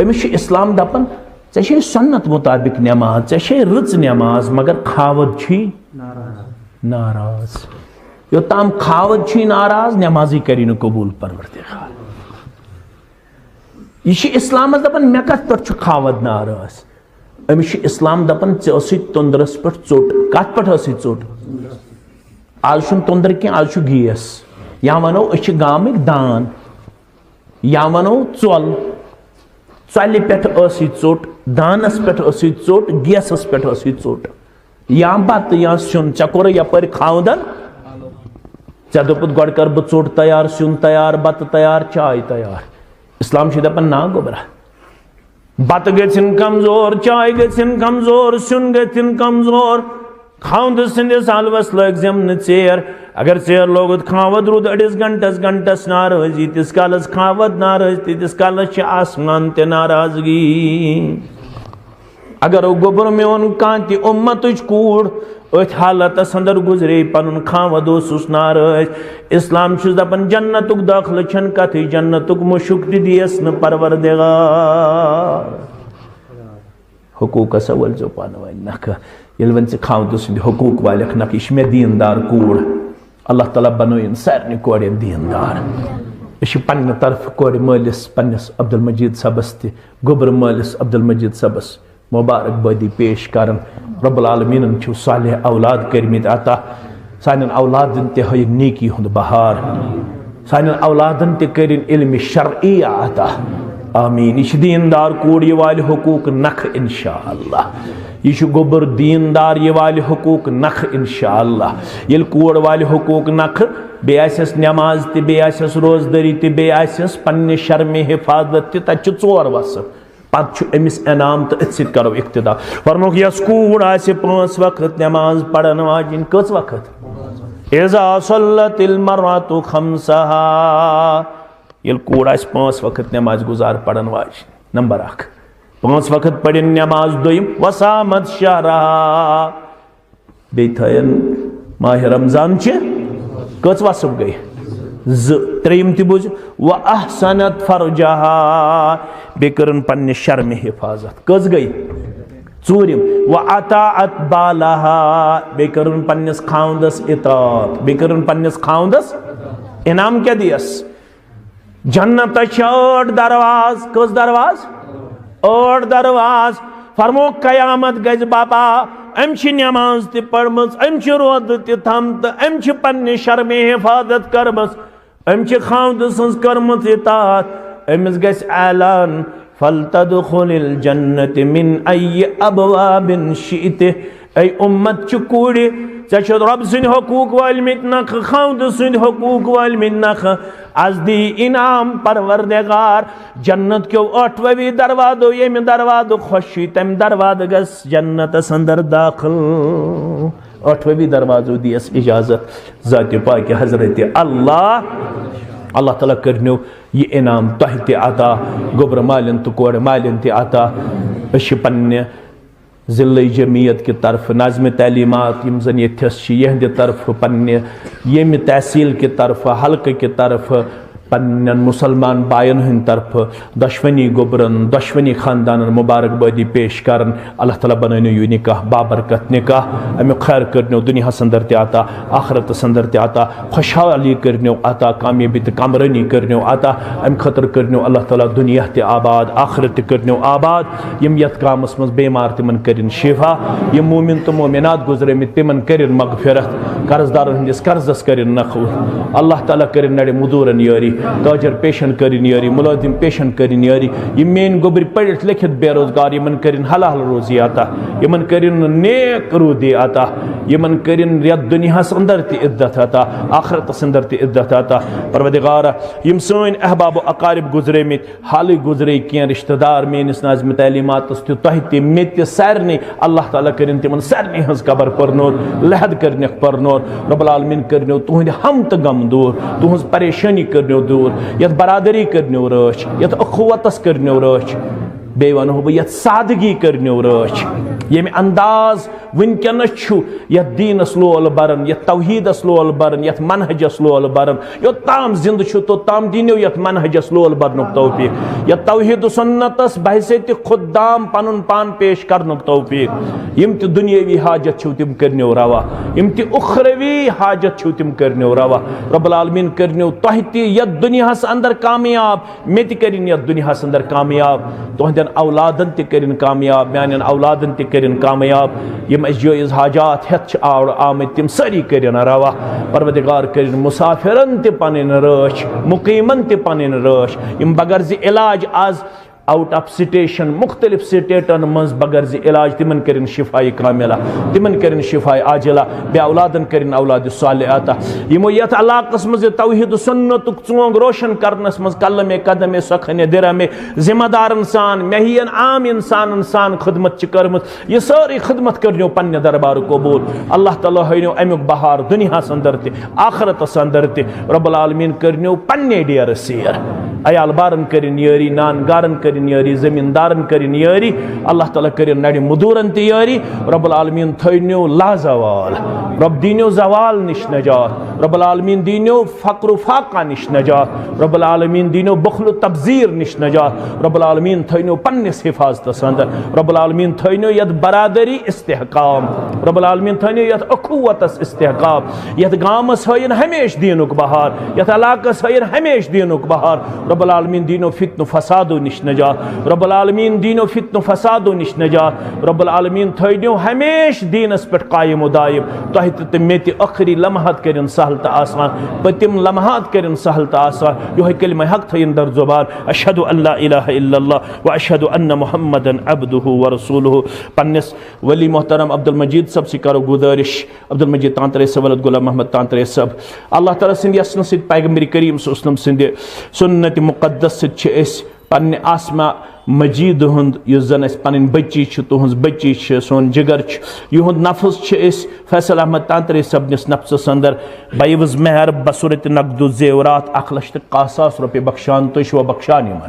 أمِس چھُ اسلام دپان، ژےٚ چھے سنت مطابق نماز، ژےٚ چھے رٕژ نماز، مگر خاوند چھُے ناراض۔ یوٚتام خاوند چھُے ناراض، نمازٕے کری نہٕ قبول پروردگار۔ یہِ چھُ اسلامس دپان، مےٚ کتھ پٮ۪ٹھ چھُ خاوند ناراض؟ أمِس چھُ اسلام دپان، ژےٚ ٲسٕے توٚندرس پٮ۪ٹھ ژوٚٹ۔ کتھ پٮ۪ٹھ ٲسٕے ژوٚٹ؟ آز چھُنہٕ توٚندر کینٛہہ، آز چھُ گیس۔ یا ونو، أسۍ چھِ گامٕکۍ دان۔ یا ونو، ژۄل۔ ژۄلہِ پٮ۪ٹھ ٲسٕے ژوٚٹ، دانس پٮ۪ٹھ ٲسٕے ژوٚٹ، گیسس پٮ۪ٹھ ٲسٕے ژوٚٹ۔ یا بتہٕ یا سیُن، ژےٚ کوٚرُے یپٲرۍ خاوندن؟ ژےٚ دوٚپُتھ، گۄڈٕ کر بہٕ ژوٚٹ تیار، سیُن تیار، بتہٕ تیار، چاے تیار۔ اسلام چھُ دپان، نا گوٚبرا، بتہٕ گژھن کمزور، چاے گژھن کمزور، سیُن گژھن کمزور۔ خاوند سٕنٛدِس حلوس لٲگزٮ۪م نہٕ ژیر۔ اگر ژیر لوگُت، خاوند روٗد أڑِس گھنٹس، گھنٹس ناراض، ییٖتِس کالس خاوند ناراض، تیٖتِس کالس چھِ آسمان تہِ ناراضگی۔ اگر گوٚبُر میون کانٛہہ تہِ اُمتٕچ کوٗر أتھۍ حالتس اندر گُزرے، پنُن خاوند اوسُس ناراض، اسلام چھُس دپان، جنتُک دٲخلہٕ چھَنہٕ کتھٕے، جنتُک مُشُک تہِ دِیس نہٕ پروردگار۔ حقوٗقس ؤلۍزیو پانہٕ ؤنۍ نکھٕ۔ ییٚلہِ وۄنۍ ژٕ خاوندٕ سٕنٛدِ حقوٗق والٮ۪کھ نکھٕ، یہِ چھِ مےٚ دیٖندار کوٗر۔ اللہ تعالیٰ بنٲیِن سارنٕے کورٮ۪ن دیٖندار۔ أسۍ چھِ پننہِ طرفہٕ کورِ مٲلِس، پننِس عبدالمجید صٲبس تہِ، گوٚبرٕ مٲلِس عبدالمجید صٲبس مبارک بٲدی پیش کران۔ رب العالمینن چھُ صالح اولاد کٔرمٕتۍ عطا۔ سانٮ۪ن اولادن تہِ ہٲیِن نیکی ہُنٛد بہار۔ سانٮ۪ن اولادن تہِ کٔرِن علم شرعی عطا۔ آمین۔ یہِ چھِ دیٖندار کوٗر، یہِ والہِ حقوٗق نکھٕ انشاءاللہ۔ یہِ چھُ گوٚبُر دیٖندار، یہِ والہِ حقوٗق نکھٕ انشاءاللہ۔ ییٚلہِ کوٗر والہِ حقوٗق نکھٕ، بیٚیہِ آسٮ۪س نٮ۪ماز تہِ، بیٚیہِ آسٮ۪س روزدٲری تہِ، بیٚیہِ آسٮ۪س پننہِ شرمہِ حفاظت تہِ، تتہِ چھِ ژور وصف۔ پتہٕ چھُ أمِس انعام تہٕ أتھۍ سۭتۍ کرو اقتدا۔ فرمووُکھ، یۄس کوٗر آسہِ پانٛژھ وقت نماز پرن واجِنۍ، کٔژ وقت؟ اذا صلت المرأة خمسها، ییٚلہِ کوٗر آسہِ پانٛژھ وقت نماز گُزار پرن واجِنۍ، نمبر اکھ۔ پانٛژھ وقت پرن نماز۔ دوٚیِم، وصامت شہرها، بیٚیہِ تھٲین ماہِ رمضان چہِ کٔژ وصف گٔے؟ زٕ۔ ترٛیٚیِم تہِ بوٗزِو، وَأَحْصَنَتْ فَرْجَهَا، بیٚیہِ کٔرٕن پننہِ شرمہِ حفاظت۔ کٔژ گٔے؟ ژوٗرِم، وَأَطَاعَتْ بَالَهَا، بیٚیہِ کٔرٕن پننِس خاوندس اطاعت، بیٚیہِ کٔرٕن پننِس خاوندس۔ انعام کیٛاہ دِیس؟ جنتس چھِ ٲٹھ درواز۔ کٔژ درواز؟ ٲٹھ درواز۔ فرمو، قیامت گژھِ بپا، أمۍ چھِ نماز تہِ پٔرمٕژ، أمۍ چھِ روزٕ تہِ تھمژٕ، أمۍ چھِ پننہِ شرمہِ حفاظت کٔرمٕژ، أمۍ چھِ خاوندٕ سٕنٛز کٔرمٕژ اطاعت، أمِس گژھِ اعلان، فلتدخل الجنة من أي أبواب شئت۔ اے اُمت چہِ کوٗرِ، ژےٚ چھُتھ رۄب سٕنٛدۍ حقوٗق وٲلمٕتۍ نکھٕ، خاوندٕ سٕنٛدۍ حقوٗق وٲلمٕتۍ نکھٕ۔ از دی انعام پروردگار جنت کیو ٲٹھوَوی دروازو، ییٚمہِ دروازٕ خۄش چھُے، تَمہِ دروازٕ گژھ جنتس اندر داخل۔ ٲٹھوَوی دروازو دِیَس اجازت ذاتِ پاکہِ حضرت اللہ۔ اللہ تعالیٰ کٔرنیو یہِ انعام تۄہہِ تہِ عطا، گوٚبرٕ مالٮ۪ن تہٕ کورِ مالٮ۪ن تہِ عطا۔ أسۍ چھِ پننہِ ضلعی جمعیت کہِ طرفہٕ، ناظم تعلیمات یِم زن ییٚتھس چھِ، یِہنٛدِ طرفہٕ، پننہِ ییٚمہِ تحصیل کہِ طرفہٕ، حلقہٕ کہِ طرفہٕ، پننٮ۪ن مُسلمان باین ہٕنٛدِ طرفہٕ دۄشوٕنی گوٚبرن، دۄشوٕنی خاندانن مبارک بٲدی پیش کران۔ اللہ تعالیٰ بنٲونو یہِ نکاح بابرکت نکاح، امیُک خیر کٔرنو دُنیاہس اندر تہِ عطا، آخرتس اندر تہِ عطا، خوشحالی کٔرنو عطا، کامیٲبی تہٕ کامرٲنی کٔرنو عطا۔ امہِ خٲطرٕ کٔرنو اللہ تعالیٰ دُنیا تہِ آباد، آخرت تہِ کٔرنو آباد۔ یِم یتھ گامس منٛز بیمار، تِمن کٔرِن شفا۔ یِم مومن تہٕ مومنات گُزرٲمٕتۍ، تِمن کٔرِن مغفرت۔ قرض دارن ہٕنٛدِس قرضس کٔرِن نکھٕ۔ اللہ تعالیٰ کٔرِن نڑِ مزوٗرن یٲری، تاجر پیشن کٔرِن یٲری، مُلٲزِم پیشن کٔرِن یٲری۔ یِم میٲنۍ گوٚبرۍ پٔرِتھ لیکھِتھ بے روزگار، یِمن کٔرِن حلال روزی عطا، یِمن کٔرِن نیک روٗدی عطا، یِمن کٔرِن یتھ دُنیاہس اندر تہِ عزت عطا، آخرتس اندر تہِ عزت عطا۔ پروردگارا، یِم سٲنۍ احباب و اقارب گُزریمٕتۍ، حالٕے گُزرے کینٛہہ رشتہٕ دار میٲنِس ناظمِ تعلیٖماتس تہِ، تۄہہِ تہِ، مےٚ تہِ، سارنٕے۔ اللہ تعالیٰ کٔرِن تِمن سارنٕے ہٕنٛز قبر پٔرنور، لحد کٔرنکھ پٔرنور۔ رب العالمین کٔرنو تُہنٛدِ ہم تہٕ غم دوٗر، تُہنٛز پریشٲنی کٔرنو دوٗر، یتھ برادری کٔرنو رٲچھ، یتھ اخوتس کٔرنو رٲچھ، بیٚیہِ ونہو بہٕ، یتھ سادگی کٔرنو رٲچھ، ییٚمہِ انداز وٕنکیٚنَس چھُ یَتھ دیٖنَس لول بَران، یَتھ توحیٖدَس لول بَران، یَتھ منہجَس لول بَران، یوٚت تام زِندٕ چھُ، توٚت تام دیٖنِو یَتھ منہجَس لول بَرنُک توفیٖق، یَتھ توحیٖد و سُنتَس بحیثیت خُدام پَنُن پان پیش کَرنُک توفیٖق۔ یِم تہِ دُنیٲوی حاجت چھِو، تِم کٔرنیو رَوا، یِم تہِ اُخروی حاجت چھِو، تِم کٔرنیو رَوا۔ رب العالمین کٔرنیو تۄہہِ تہِ یَتھ دُنیاہَس اندر کامیاب، مےٚ تہِ کٔرِن یَتھ دُنیاہَس اندر کامیاب، تُہنٛدٮ۪ن اولادن تہِ کٔرِن کامیاب، میانٮ۪ن اولادن تہِ کٔرِن کامیاب۔ یِم اَسہِ جٲیز حاجات ہٮ۪تھ چھِ اور آمٕتۍ، تِم سٲری کٔرِن روا۔ پروردگار کٔرِن مسافرن تہِ پنٕنۍ رٲچھ، مُقیٖمن تہِ پنٕنۍ رٲچھ۔ یِم بغرض علاج آز آؤٹ آف سٹیشن، مُختٔلِف سٹیٹن منٛز بغرض علاج، تِمن کٔرِن شفایہِ کاملہ، تِمن کٔرِن شفایہِ عاجلہ، بے اولادن کٔرِن اولاد صالح عطا۔ یِمو یتھ علاقس منٛز یہِ توحید و سنتُک ژونگ روشن کرنس منٛز قلم قدم سخن درم ذمہ دارن سان، مےٚ ہِوٮ۪ن عام انسانن سان خدمت چھِ کٔرمٕژ، یہِ سٲرٕے خدمت کٔرنیو پننہِ دربار قبول۔ اللہ تعالیٰ ہٲینیو امیُک بہار دُنیاہس اندر تہِ، آخرتس اندر تہِ۔ رب العالمین کٔرنیو پننے ڈیرٕ سیر۔ عیال بارن کٔرِن یٲری، نان گارن کٔرِن یٲری، زمیٖندارن کٔرِن یٲری۔ اللہ تعالیٰ کٔرِن نڑِ مدوٗرن تہِ یٲری۔ رب العالمین تھٲینیو لازوال۔ رب دیٖنیو زوال نِش نجات۔ رب العالمین دیٖنیو فقر و فاقہ نِش نجات۔ رب العالمین دیٖنیو بخل و تبذیر نِش نجات۔ رب العالمین تھٲینیو پننِس حفاظتس اندر۔ رب العالمین تھٲینیو یتھ برادری استحکام۔ رب العالمین تھٲینیو یتھ اخوتس استحکام۔ یتھ گامس ہٲیِن ہمیشہ دیٖنُک بہار، یتھ علاقس ہٲیِن ہمیشہ دیٖنُک بہار۔ رب العالمین دیٖنیو فتنہٕ فسادو نِش نجات۔ رب العالمین دیٖنیو فتنہٕ فسادو نِش نجات۔ رب العالمین تھٲینیو ہمیشہ دیٖنس پٮ۪ٹھ قائم و دائم۔ تۄہہِ تہِ تہٕ مےٚ تہِ ٲخری لمحات کٔرِن سہل تہٕ آسان، پٔتِم لمحات کٔرِن سہل تہٕ آسان۔ یِہوٚے کلمہ حق تھٲیِن در زبان، اشہد ان لا الہ الا اللہ و اشہد ان محمدا عبدہ و رسولہ۔ پننِس ولی محترم عبدالمجید صٲب سۭتۍ کرو گُزٲرِش، عبدالمجید تانترے صٲب، ولد غلام محمد تانترے صٲب، اللہ تعالیٰ سٕنٛدِ یژھنہٕ سۭتۍ، پیغمبر کریم صلی اللہ علیہ وسلم سٕنٛدِ سُنتِ مُقدس سۭتۍ چھِ أسۍ پننہِ آسما مجید ہُنٛد، یُس زن اَسہِ پنٕنۍ بچی چھِ، تُہٕنٛز بچی چھِ، سون جگر چھُ، یِہُنٛد نفس چھِ أسۍ فیصل احمد تانترے صٲبنِس نفسس اندر بعوض مہر بصورت نقد و زیورات اکھ لچھ تہٕ کاہ ساس رۄپیہِ بخشان۔ تُہۍ چھِوا بخشان یِمن؟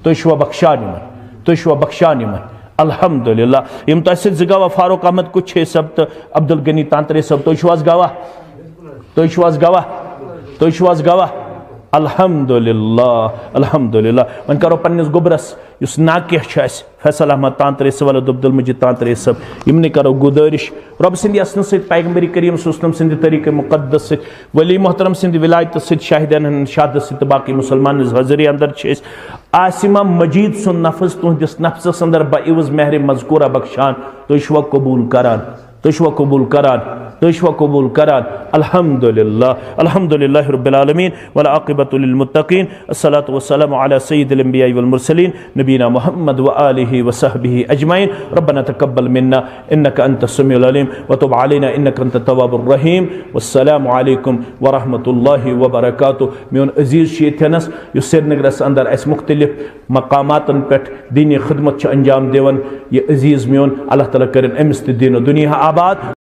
تُہۍ چھِوا بخشان یِمن؟ تُہۍ چھِوا بخشان یِمن؟ الحمدللہ۔ یِم تۄہہِ سۭتۍ زٕ گواہ، فاروق احمد کُچھے صٲب تہٕ عبدالغنی تانترے صٲب، تُہۍ چھِو حظ گواہ؟ تُہۍ چھِو حظ گواہ؟ تُہۍ چھِو حظ گواہ؟ الحمدللہ، الحمدللہ۔ وۄنۍ کرو پننِس گوٚبرس، یُس ناکہ چھُ اَسہِ، فیصل احمد تانترے صٲب، ولد عبدالمجید تانترے صٲب، یِمنٕے کرو گُزٲرِش، رۄبہٕ سٕنٛدِ یژھنہٕ سۭتۍ، پیغمبر کریم صلی اللہ علیہ وسلم سٕنٛدِ طریٖقہ مقدس سۭتۍ، ولی محترم سٕنٛدِ ولایتہٕ سۭتۍ، شاہدن ہٕنٛدِ شہادت سۭتۍ تہٕ باقی مسلمان ہٕنٛز حٲضری اندر چھِ أسۍ آسما مجید سُنٛد نفس تُہنٛدِس نفسس اندر بعوض مہر مذکورہ بخشان۔ تُہۍ چھِوا قبول کران؟ تُہۍ چھِوا قبول کران؟ تُہۍ چھِوا قبول کران؟ الحمدللہ، الحمدللہ رب العالمین، والعاقبۃ للمتقین، الصلاۃ والسلام علی سید الانبیاء والمرسلین، نبینا محمد و آلہ و صحبہ اجمعین۔ ربنا تقبل منا انک انت السمیع العلیم وتب علینا انک انت التواب الرحیم۔ والسلام علیکم ورحمۃ اللہ وبرکاتہ۔ میون عزیز چھُ ییٚتھٮ۪نس، یُس سرینگرس اندر اَسہِ مُختلف مقاماتن پٮ۪ٹھ دینی خدمت چھُ انجام دِوان۔ یہِ عزیز میون، اللہ تعالیٰ کٔرِن أمِس تہِ دین و دُنیا آباد۔